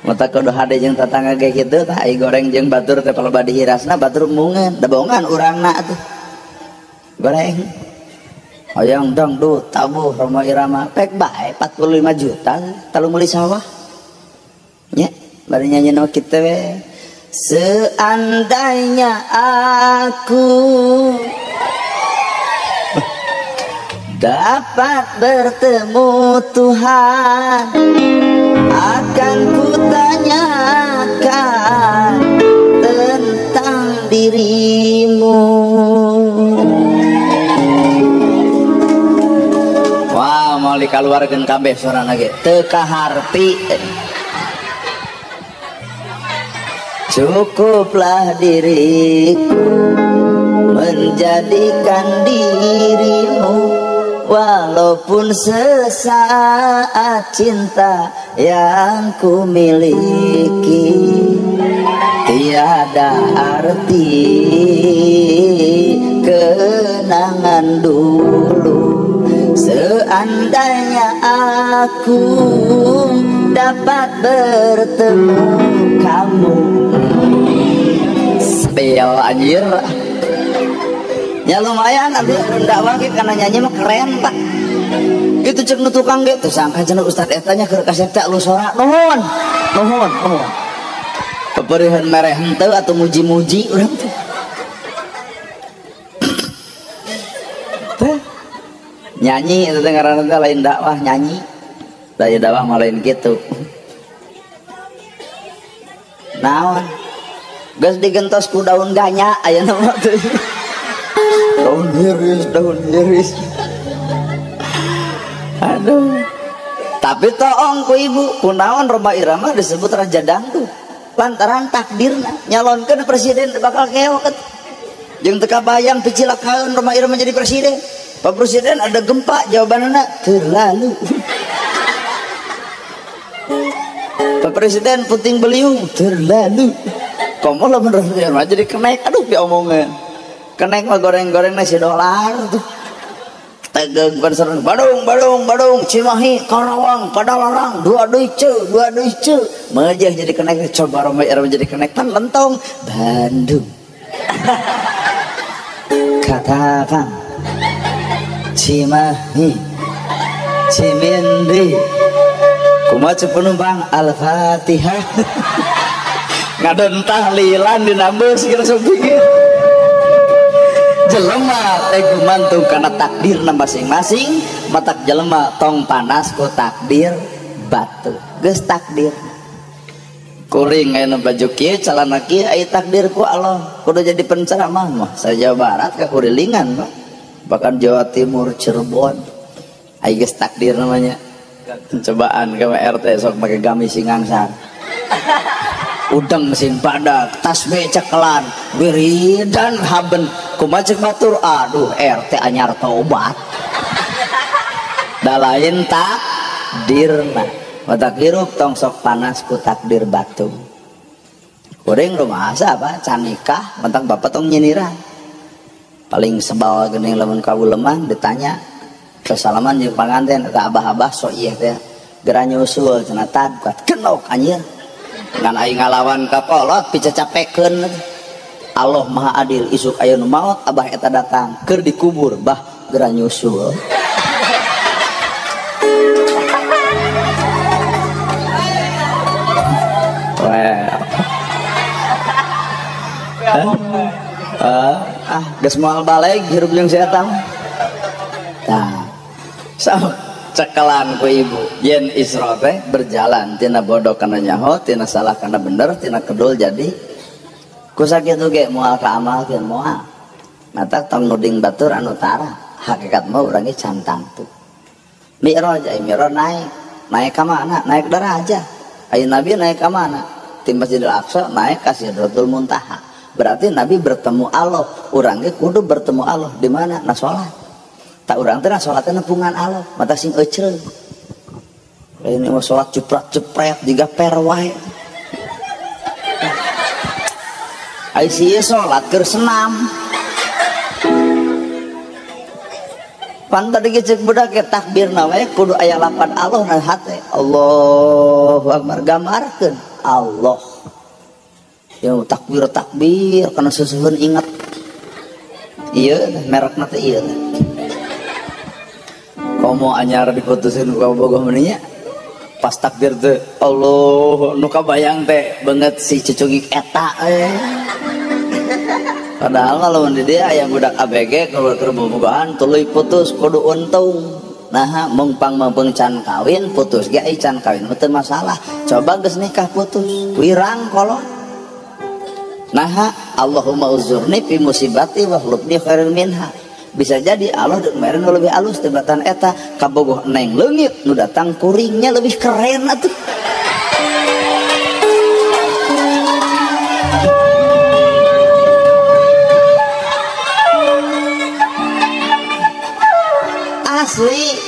Mata kudu hade jeung tetangga ge kitu tah ai goreng jeung batur teh palebah dihirasna batur embungeun da bohongan urangna atuh goreng hayang dangdut tabuh Rhoma Irama pek bae 45 juta telu meuli sawah nya bari nyanyi nu kitu we seandainya aku dapat bertemu Tuhan akan ku tanyakan tentang dirimu. Wah, mau dikaluarkeun kabeh sorana ge teu kaharti. Cukuplah diriku menjadikan dirimu, walaupun sesaat cinta yang ku miliki tiada arti kenangan dulu. Seandainya aku dapat bertemu kamu. Spell anjir. Ya lumayan abdi dakwah ge kana nyanyi mah keren Pak. Itu cek nu tukang ge teu sangka cenah ustad eta nya keur kasep teh alus sora. Nuhun. Nuhun, nuhun. Peperihan mereh henteu atuh muji-muji urang teh. Teh nyanyi itu teh ngaranna teh lain dakwah nyanyi. Lain dakwah mah lain kitu. Naon? Geus digentos ku daun ganya aya mah teh. Daun hiris, daun hiris. Aduh. Tapi toong ku ibu, kunaon Rhoma Irama disebut raja dangdut. Lantaran takdirna nyalonkeun presiden bakal keok. Jeung teu kabayang picilakaeun Rhoma Irama jadi presiden. Pak Presiden ada gempa, jawabanna terlalu. Pak Presiden puting beliung, terlalu. Komo lamun Rhoma Irama jadi kenaik, aduh diomongeun. Kenaik mah goreng-goreng nasi dolar tuh. Tegeng konser Badung, Badung, Badung, Cimahi, Karawang, Padalarang, dua deui ceu, dua deui ceu. Mejeh jadi kenaik, coba Rhoma Irama jadi kenaik pan lentong Bandung. Katapang, Cimahi, Cimindi, kumaha ceu penumpang Al-Fatihah. Ngadon tahlilan dinambah sekira sok pikir. Jelema teh gumantung kana takdirna masing-masing, matak jelema tong panas ku takdir batu. Geus takdir. Kuring aya baju kieu calana kieu aya takdir ku Allah. Kudu jadi penceramah mah. Sa Jawa Barat ka kurilingan, Pak. Bahkan Jawa Timur, Cirebon. Aya geus takdir namanya. Cobaan ke RT sok make gamis singangsar. Udang mesin badak, tasbih cekelan, wiridan haben, kumaha cek batur, aduh RT anyar tobat. Da lain takdirna. Matak hirup tong sok panas ku takdir batu. Kuring rumah asa apa can nikah, mentang bapak tong nyiniran. Paling sebal geuning lamun kawuleman ditanya kesalaman jeung panganten eta abah-abah sok ieu teh. Geura nyusul cenah tad kuat genok anjir. Ngan aing ngalawan ka kolot picacapekeun. Allah Maha Adil, isuk aya nu maot abah eta datang keur dikubur bah geura nyusul. Well. Geus moal baleg hirup jeung setan. Tah. Sok cekelan ku ibu yen Isra teh berjalan tina bodoh kana nyaho, tina salah kana bener, tina kedul jadi ku sakitu ge moal kaamalkeun moal. Matak tong nuding batur anu tara, hakikat mah urang ge can tangtu. Mi'raj ai mi'raj naik, naik ka mana? Naik derajat. Ai Nabi naik ka mana? Ti Masjidil Aqsa naik ka Sidratul Muntaha. Berarti Nabi bertemu Allah, urang ge kudu bertemu Allah di mana? Na salat. Tak urang teh salatna nepungan Allah, mata sing ecreung. Lain mah salat jepret-jepret jiga per wae. Ai si salat keur senam. Pan tadi ge ceuk budak ge takbirna wae kudu aya lapan Allah na hate. Allahu akbar gambarkeun Allah. Ya takbir takbir kana susuhun ingat. Ieu merekna teh ieu. Komo anyar diputusin ku bogoh meninya pas takbir teh Allah nu kabayang teh banget si cucungik eta Padahal kalau di dia aya budak ABG keur bobogohan tuluy putus kudu untung. Nah mungpang meupeung can kawin putus ge ai can kawin mah teu masalah. Coba geus nikah putus wirang kolot. Nah Allahumma uzurni fi musibati wa hlubni khairan minha. Bisa jadi Allah dek mere nu lebih alus tibatan eta kabogoh neng leungit nu datang kuringnya lebih keren atuh. Asli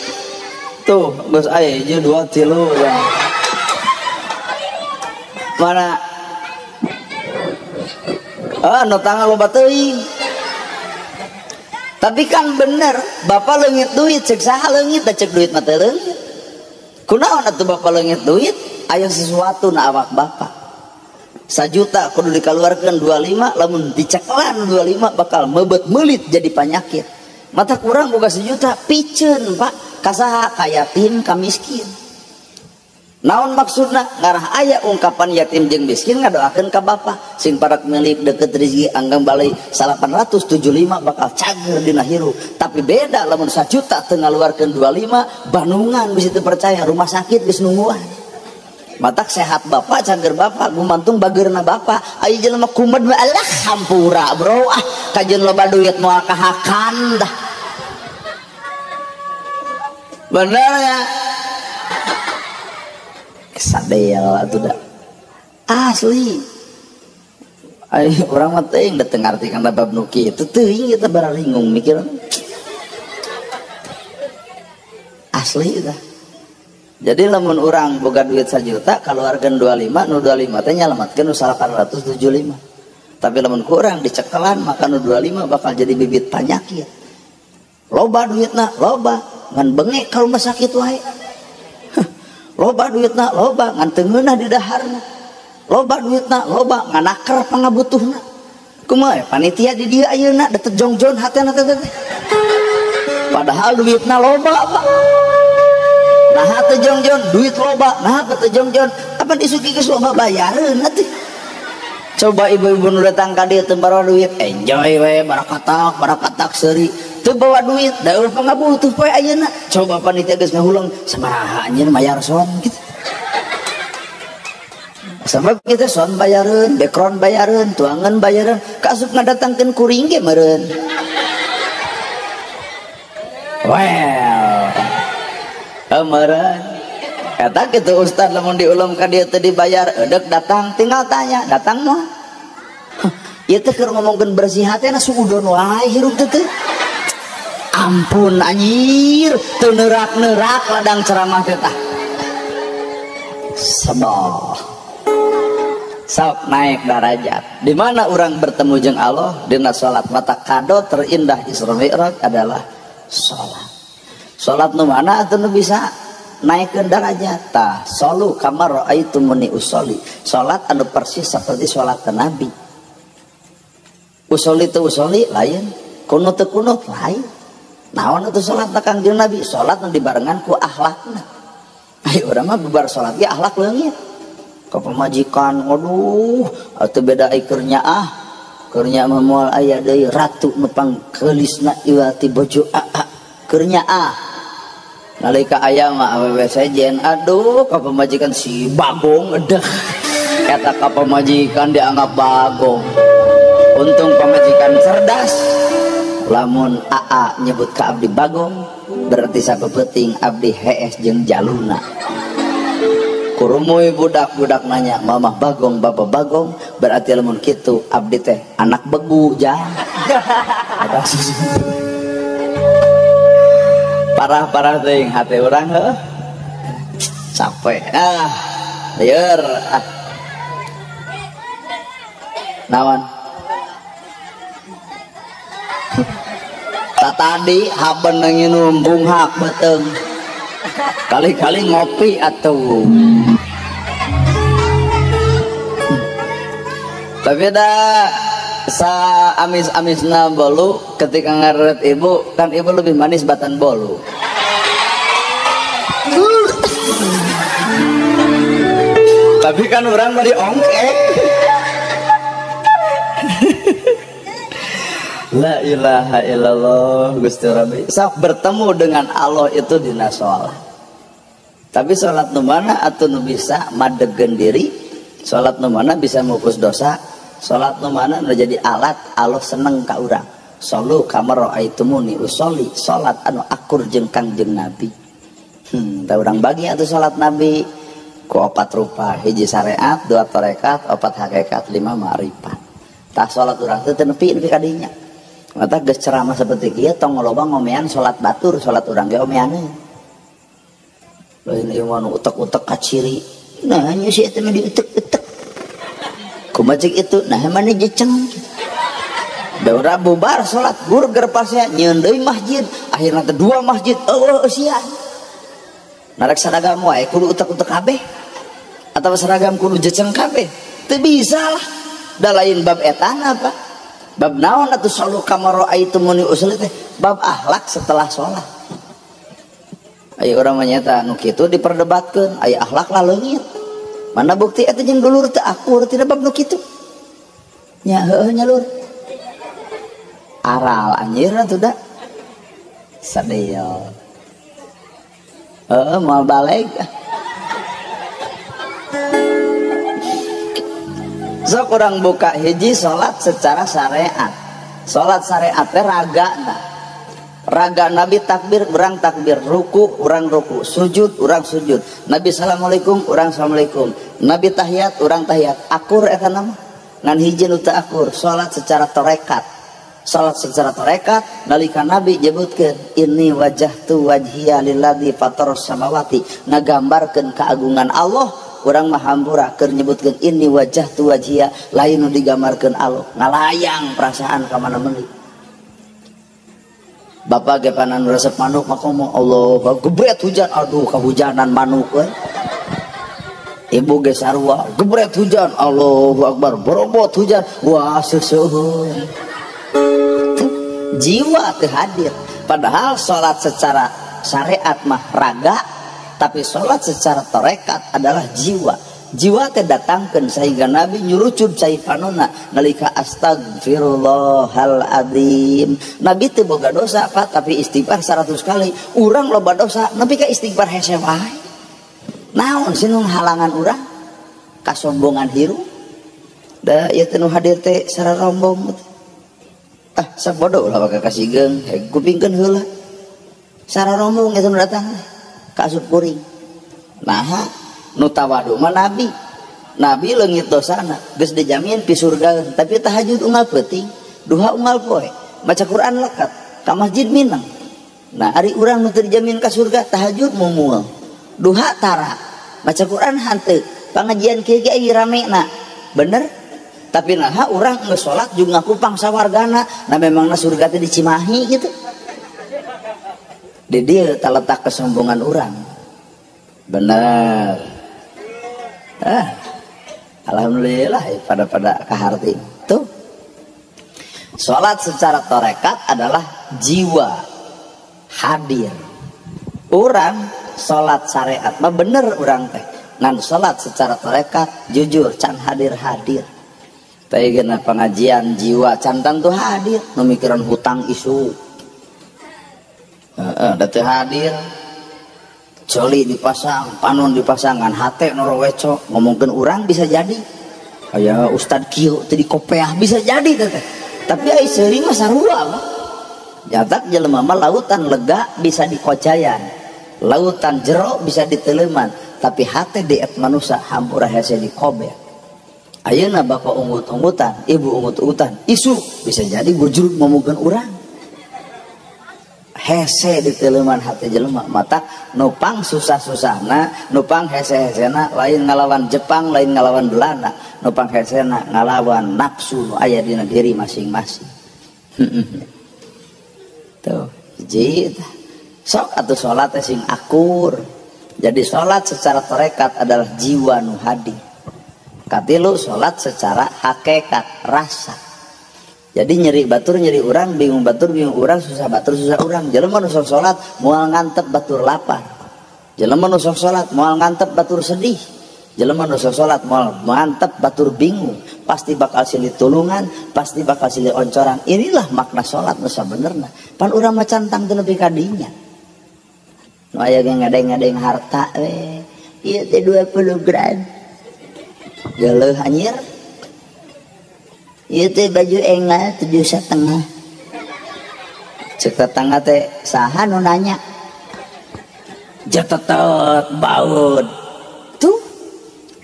tuh geus aya hiji 2 3 ya. Mana? Ah, nu tangan loba teuing. Tapi kan bener, bapak leungit duit, cek saha leungit, da cek duit mah teu leungit. Kunaon atuh bapak leungit duit? Aya sesuatu na awak bapak. 1 juta kudu dikeluarkan 25, lamun dicekelan 25 bakal mebet meulit jadi panyakit. Mata kurang boga 1 juta, piceun Pak, ka saha? Ka yatim, ka miskin. Naon maksudna? Ngarah aya ungkapan yatim jeung miskin ngadoakeun ka bapak sing parak milik deket rezeki anggang balai 875 bakal cager dina hirup. Tapi beda lamun 1 juta teu ngaluarkeun 25, bandungan bisa teu percaya, rumah sakit geus nungguan. Matak sehat bapak, cager bapak, gumantung bageurna bapak. Aya jelema kumed mah alah hampura bro, ah kajeun loba duit moal kahakan dah. Bener ya? Sadel atuh da. Asli. Ai urang mah teuing da teu ngarti kana bab nu kitu teuing eta bararingung mikir. Asli tah. Jadi lamun urang boga duit 1 juta kaluarkeun 25, nu 25 teh nyalamatkeun nu 875. Tapi lamun kurang dicekelan maka nu 25 bakal jadi bibit panyakit. Loba duitna, loba ngan bengek ka rumah sakit wae. Loba duitna, loba ngan teu ngeunah di daharna. Loba duitna, loba ngan naker pangabutuhna. Kumaha ya panitia di dieu ayeuna da teu jongjon hatena teh. Padahal duitna loba, Pak. Nah teu jongjon, duit loba, nah teu jongjon, kapan isuki geus loba bayareun atuh. Coba ibu-ibu nu datang ka dieu teu bawa duit, enjoy we barakatak, barakatak seuri. Teu bawa duit, da eueuh pangabutuh poe ayeuna. Coba panitia geus ngahuleng, sabaraha anjeun mayar son gitu. Sabab kita son bayareun, background bayareun, tuangan bayareun, kaasup ngadatangkeun kuring ge meureun. Well, meureun. Eta kitu ustad lamun diulem ka dieu teu dibayar, eudek datang tinggal tanya, datang mah. Ieu teh keur ngomongkeun bersih hatena suudon wae hirup teh teh. Ampun anjir, teu neurak-neurak ladang ceramah teh tah. Sabar. Sok naik darajat. Di mana orang bertemu jeung Allah dina salat, mata kado terindah Isra Mi'raj adalah salat. Salat nu mana atuh nu bisa naikkeun darajat? Tah, solu kama raaitumuni usolli. Salat anu persis seperti salat Nabi. Usolli teu usolli lain, kunut teu kunut lain. Naon atuh salat Kangjeng Nabi? Salat nu dibarengan ku akhlakna. Ayo urang mah bubar salat ge akhlak leungit. Ka pamajikan, aduh, atuh beda ikernya ah. Kernya mah moal aya deui ratu nu pangkeulisna iwal ti bojo aa. Kernya ah. Nalika aya mah awewe sejen, aduh ka pamajikan si bagong edeh. Eta ka pamajikan dianggap bagong. Untung pamajikan cerdas. Lamun aa nyebut ka abdi bagong berarti sapepeting abdi hees jeung jaluna. Kurumuy budak-budak nanya mamah bagong bapak bagong berarti lamun kitu abdi teh anak begu jah. Parah-parah teuing hate urang heuh. Capek ah lieur ah. Naon? Tadi haben nginum bunghak beteng kali-kali ngopi atuh. Tapi dah sa amis-amisna bolu ketika ngaret ibu kan ibu lebih manis batan bolu. Tapi kan orang mah diongkek. La ilaha illallah Gusti Rabbi. Sok bertemu dengan Allah itu dina sholat. Tapi sholat nu mana atuh nu bisa madegen diri, sholat nu mana bisa mupus dosa, sholat nu mana nu jadi alat Allah seneng ka urang. Solu kama raaitumuni usolli, sholat anu akur jeung Kangjeng Nabi. Tah urang bagi atuh sholat Nabi ku opat rupa, hiji syariat, dua tarekat, opat hakikat, lima ma'rifat. Tah sholat urang teh teu nepi nepi ka dinya. Mata geus ceramah seperti kieu tong loba ngomean salat batur, salat urang ge omeaneun. Lain ieu mah nu utek-utek kaciri. Nah nya si eta mah diutek-utek. Kumaha cek itu? Nah mana jeceng. Da urang bubar salat burger pasea nyieun deui masjid, akhirna teh dua masjid eueuh eusian. Narek seragam wae kudu utek-utek kabeh. Atawa seragam kudu jeceng kabeh. Teu bisa lah. Da lain bab etana Pak. Bab naon atuh salu kamaro aitumuni usul teh bab akhlak setelah sholat. Ayo urang mah nyata nu kitu diperdebatkeun, aya akhlak lah leungit. Mana bukti eta jeung dulur teu akur tina bab nu kitu. Nya heueuh nya lur. Aral anjir atuh da. Sadeo. Heueuh moal balik. Sok urang buka hiji salat secara syariat. Salat syariat teh ragana. Raga Nabi takbir, urang takbir, ruku, urang ruku, sujud, urang sujud. Nabi assalamualaikum, urang assalamualaikum. Nabi tahiyat, urang tahiyat. Akur eta nama. Ngan hiji nu teu akur, salat secara tarekat. Salat secara tarekat nalika Nabi nyebutkeun inni wajjahtu wajhiya lilladzi fataras samawati, ngagambarkeun keagungan Allah. Urang mah hampura keur nyebutkeun inni wajjahtu wajhiya, lain nu digambarkeun Allah, ngalayang perasaan ka mana meuli. Bapak ge panan resep manuk mah komo Allah gebret hujan, aduh kahujanan manuk we. Ibu ge sarua gebret hujan, Allahu akbar borobot hujan, wah seuseun. Jiwa teu hadir. Padahal salat secara syariat mah raga, tapi sholat secara tarekat adalah jiwa. Jiwa teh datangkeun sehingga Nabi nyurucub cai panona nalika astagfirullahal azim. Nabi teu boga dosa Pak, tapi istighfar 100 kali. Urang loba dosa, nepi ka istighfar hese wae. Naon sih nu halangan urang? Kasombongan hirup. Da ieu teh nu hadir teh sararombong. Ah, sabodo lah ka kasigeung, kupingkeun heula. Sararombong eta nu datang ka asup kuring. Nah, nu tawadu mah nabi. Nabi leungit dosana, geus dijamin pi surga, tapi tahajud unggal peuting, duha unggal poe, maca Quran lekat, ka masjid minang. Nah, ari urang nu teu dijamin ka surga, tahajud mumul, duha tara, maca Quran hanteu, pangajian kieu ge aya ramena. Bener? Tapi naha urang geus salat jeung ngaku pangsawargana, nah memangna surga teh di Cimahi gitu. Di dieu taletak kesombongan urang. Bener. Ah, alhamdulillah pada kaharti. Tuh. Salat secara tarekat adalah jiwa hadir. Urang salat syariat mah bener urang teh. Ngan salat secara tarekat jujur can hadir-hadir. Teh geuna pengajian jiwa can tangtu hadir, nu mikiran hutang isu. Heeh, da teu hadir. Coli dipasang, panon dipasangan, hate noroweco, ngomongkeun urang bisa jadi. Aya ustad kieu teu dikopeah bisa jadi teh. Tapi ai seuri mah sarua mah. Nyatak jelema mah lautan lega bisa dikocayan, lautan jero bisa diteleman, tapi hate diet manusia hampura hese dikober. Ayeuna bapak ungut-ungutan, ibu ungut-ungutan, isu bisa jadi gujruk ngomongkeun urang. Hese diteleman hati jelema mata nupang susah-susahna, nupang hese-hesena lain ngalawan Jepang, lain ngalawan Belanda, nupang hesena ngalawan nafsu nu aya dina diri masing-masing. Tuh, hiji sok atuh salat teh sing akur. Jadi salat secara tarekat adalah jiwa nu hadir. Katilu salat secara hakikat rasa. Jadi nyeri batur nyeri urang, bingung batur bingung urang, susah batur susah urang. Jelema nu sok salat moal ngantep batur lapar. Jelema nu sok salat moal ngantep batur sedih. Jelema nu sok salat moal ngantep batur bingung. Pasti bakal silih tulungan, pasti bakal silih oncoran. Inilah makna salat nu sabenerna. Pan urang mah cantang teu nepi ka dinya. Nu aya ge ngadeng-ngadeng harta we. Ieu teh 20 gram. Geuleuh anjir. Ieu teh baju engal 7,5. Cek tetangga teh saha nu nanya. Jetetet baut. Tuh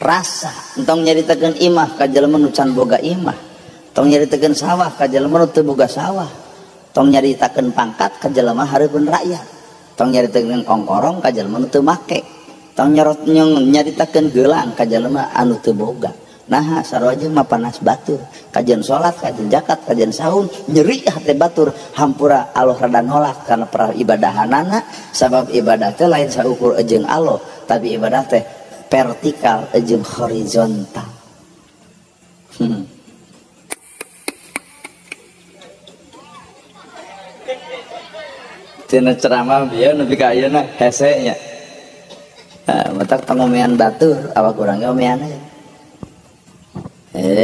rasa entong nyaritakeun imah ka jelema nu can boga imah. Tong nyaritakeun sawah ka jelema nu teu boga sawah. Tong nyaritakeun pangkat ka jelema hareupeun rakyat. Tong nyaritakeun kongkorong ka jelema nu teu make. Tong nyorot nyaritakeun gelang ka jelema anu teu boga. Nah, sarua jeung mah panas batur. Kajian salat, kajian zakat, kajian saum, nyeri hate batur, hampura Allah rada nolak kana peribadahanana, sabab ibadah teh lain saukur jeung Allah, tapi ibadah teh vertikal jeung horizontal. Tina ceramah bieu nepi ka ayeuna hese nya. Matak pangomean batur, awak urang ge omean aya.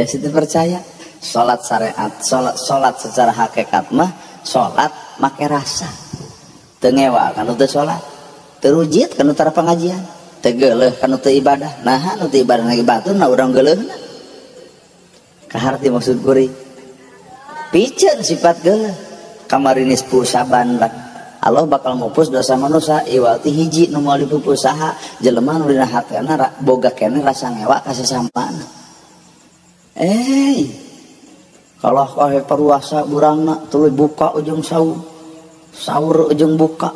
Situ percaya salat syariat, salat secara hakikat mah salat make rasa. Teu ngewa kanu teu salat, teu rujit kanu tara pengajian, teu geuleuh kanu teu ibadah. Nah, nu teu ibadah lagi batur na urang geuleuhna. Kaharti maksud kuring. Piceun sifat geuleuh. Kamari nisfu saban Allah bakal ngupus dosa manusia iwal ti hiji nu moal dipupus saha jelema nu dina hatena boga keneh rasa ngewa ka sasamana. Kalau kahe paruasa burangna tuluy buka ujung saur. Saur ujung buka.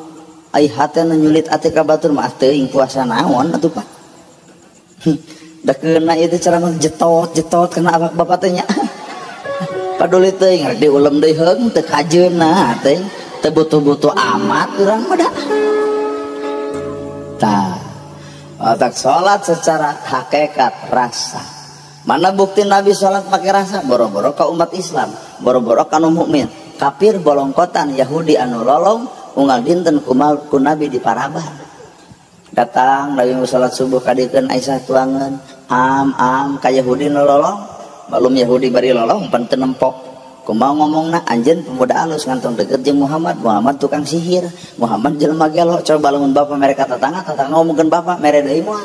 Ai hatena nyulit ati ka batur mah teuing puasa naon atuh Pak. Da keuna ieu teh cara mah jetot-jetot kana awak bapak teh nya. Paduli teuing rek diulem deui heung teu kajeunna teuing. Teu butuh-butuh amat urang mah da. Tah, otak salat secara hakikat rasa. Mana bukti Nabi salat pakai rasa? Boro-boro ka umat Islam, boro-boro ka nu mukmin. Kafir bolongkotan Yahudi anu lolong unggal dinten kumal ku Nabi di paraban. Datang Nabi salat subuh kadikeun Aisyah tuangan, am ka Yahudi nu lolong, malum Yahudi bari lolong pan teu nempok. Kumaha ngomongna anjeun pemuda alus ngantong deket jeung Muhammad, Muhammad tukang sihir, Muhammad jelema gelo. Coba lamun bapak mere ka tetangga, tetangga ngomongkeun bapak mere deui moal.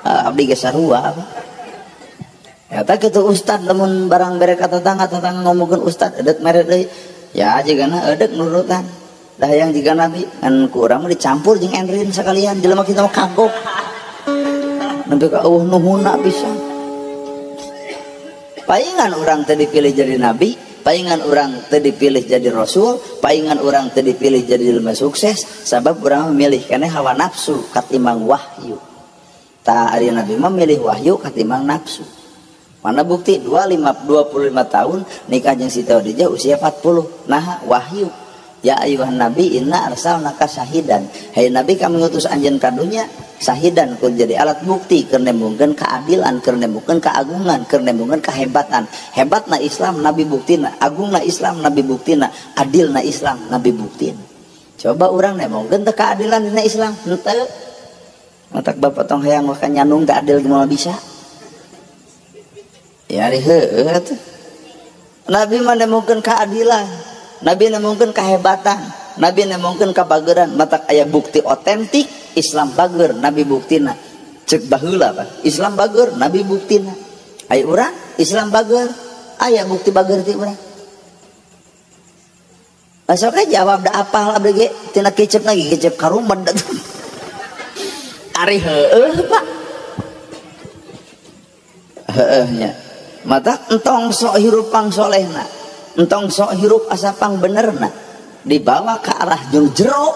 Abdi ge sarua apa. Ya tak kitu ustad lamun barang bere ka tetangga, tetangga ngomongkeun ustad edet mere deui. Ya jigana edet nurutan. Dah yang jiga Nabi ngan ku urang mah dicampur jeung endrin sakalian jelema kita mah kagok. Nepi ka eueuh nuhuna pisan. Paingan orang teh dipilih jadi nabi, paingan orang teh dipilih jadi rasul, paingan orang teh dipilih jadi jelema sukses, sabab urang memilih keneh hawa nafsu katimbang wahyu. Tah ari nabi mah milih wahyu katimbang nafsu. Mana bukti 25 tahun nikah jeung Siti Khadijah usia 40. Nah, wahyu. Ya ayuhan nabi inna arsalnaka syahidan. Hai nabi kami ngutus anjeun ka dunya syahidan ku jadi alat bukti keur nembungkeun keadilan, keur nembungkeun keagungan, keur nembungkeun kehebatan. Hebatna Islam nabi buktina, agungna Islam nabi buktina, adilna Islam nabi buktina. Coba urang nembungkeun teu keadilan dina Islam, henteu. Matak bapak tong hayang mah nyanung teu adil moal bisa. Ya ari heueuh atuh. Nabi mah nembungkeun keadilan. Nabi nembungkeun kehebatan, Nabi nembungkeun kabageran, matak aya bukti otentik Islam bager, Nabi buktina. Cek baheula Pak, Islam bager, Nabi buktina. Aya urang Islam bager, aya bukti bager ti urang. Sok jawab da apal abdi ge tina kecep lagi kecep karumed atuh. Ari heueuh Pak. Heueuh nya. Matak entong sok hirup pang solehna. Entong sok hirup asa pang benerna dibawa ke arah jeung jero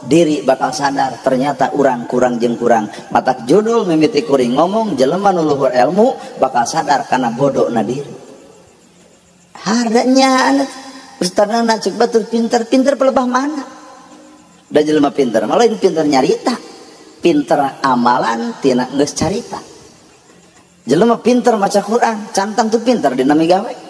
diri bakal sadar ternyata urang kurang jeung kurang. Matak judul mimiti kuring ngomong jelema nu luhur ilmu bakal sadar kana bodona diri. Haranya ustadna cek batur pinter-pinter pelebah mana? Da jelema pinter mah lain pinter nyarita, pinter amalan tina geus carita. Jelema pinter maca Quran, cantang tuh pinter dina migawe.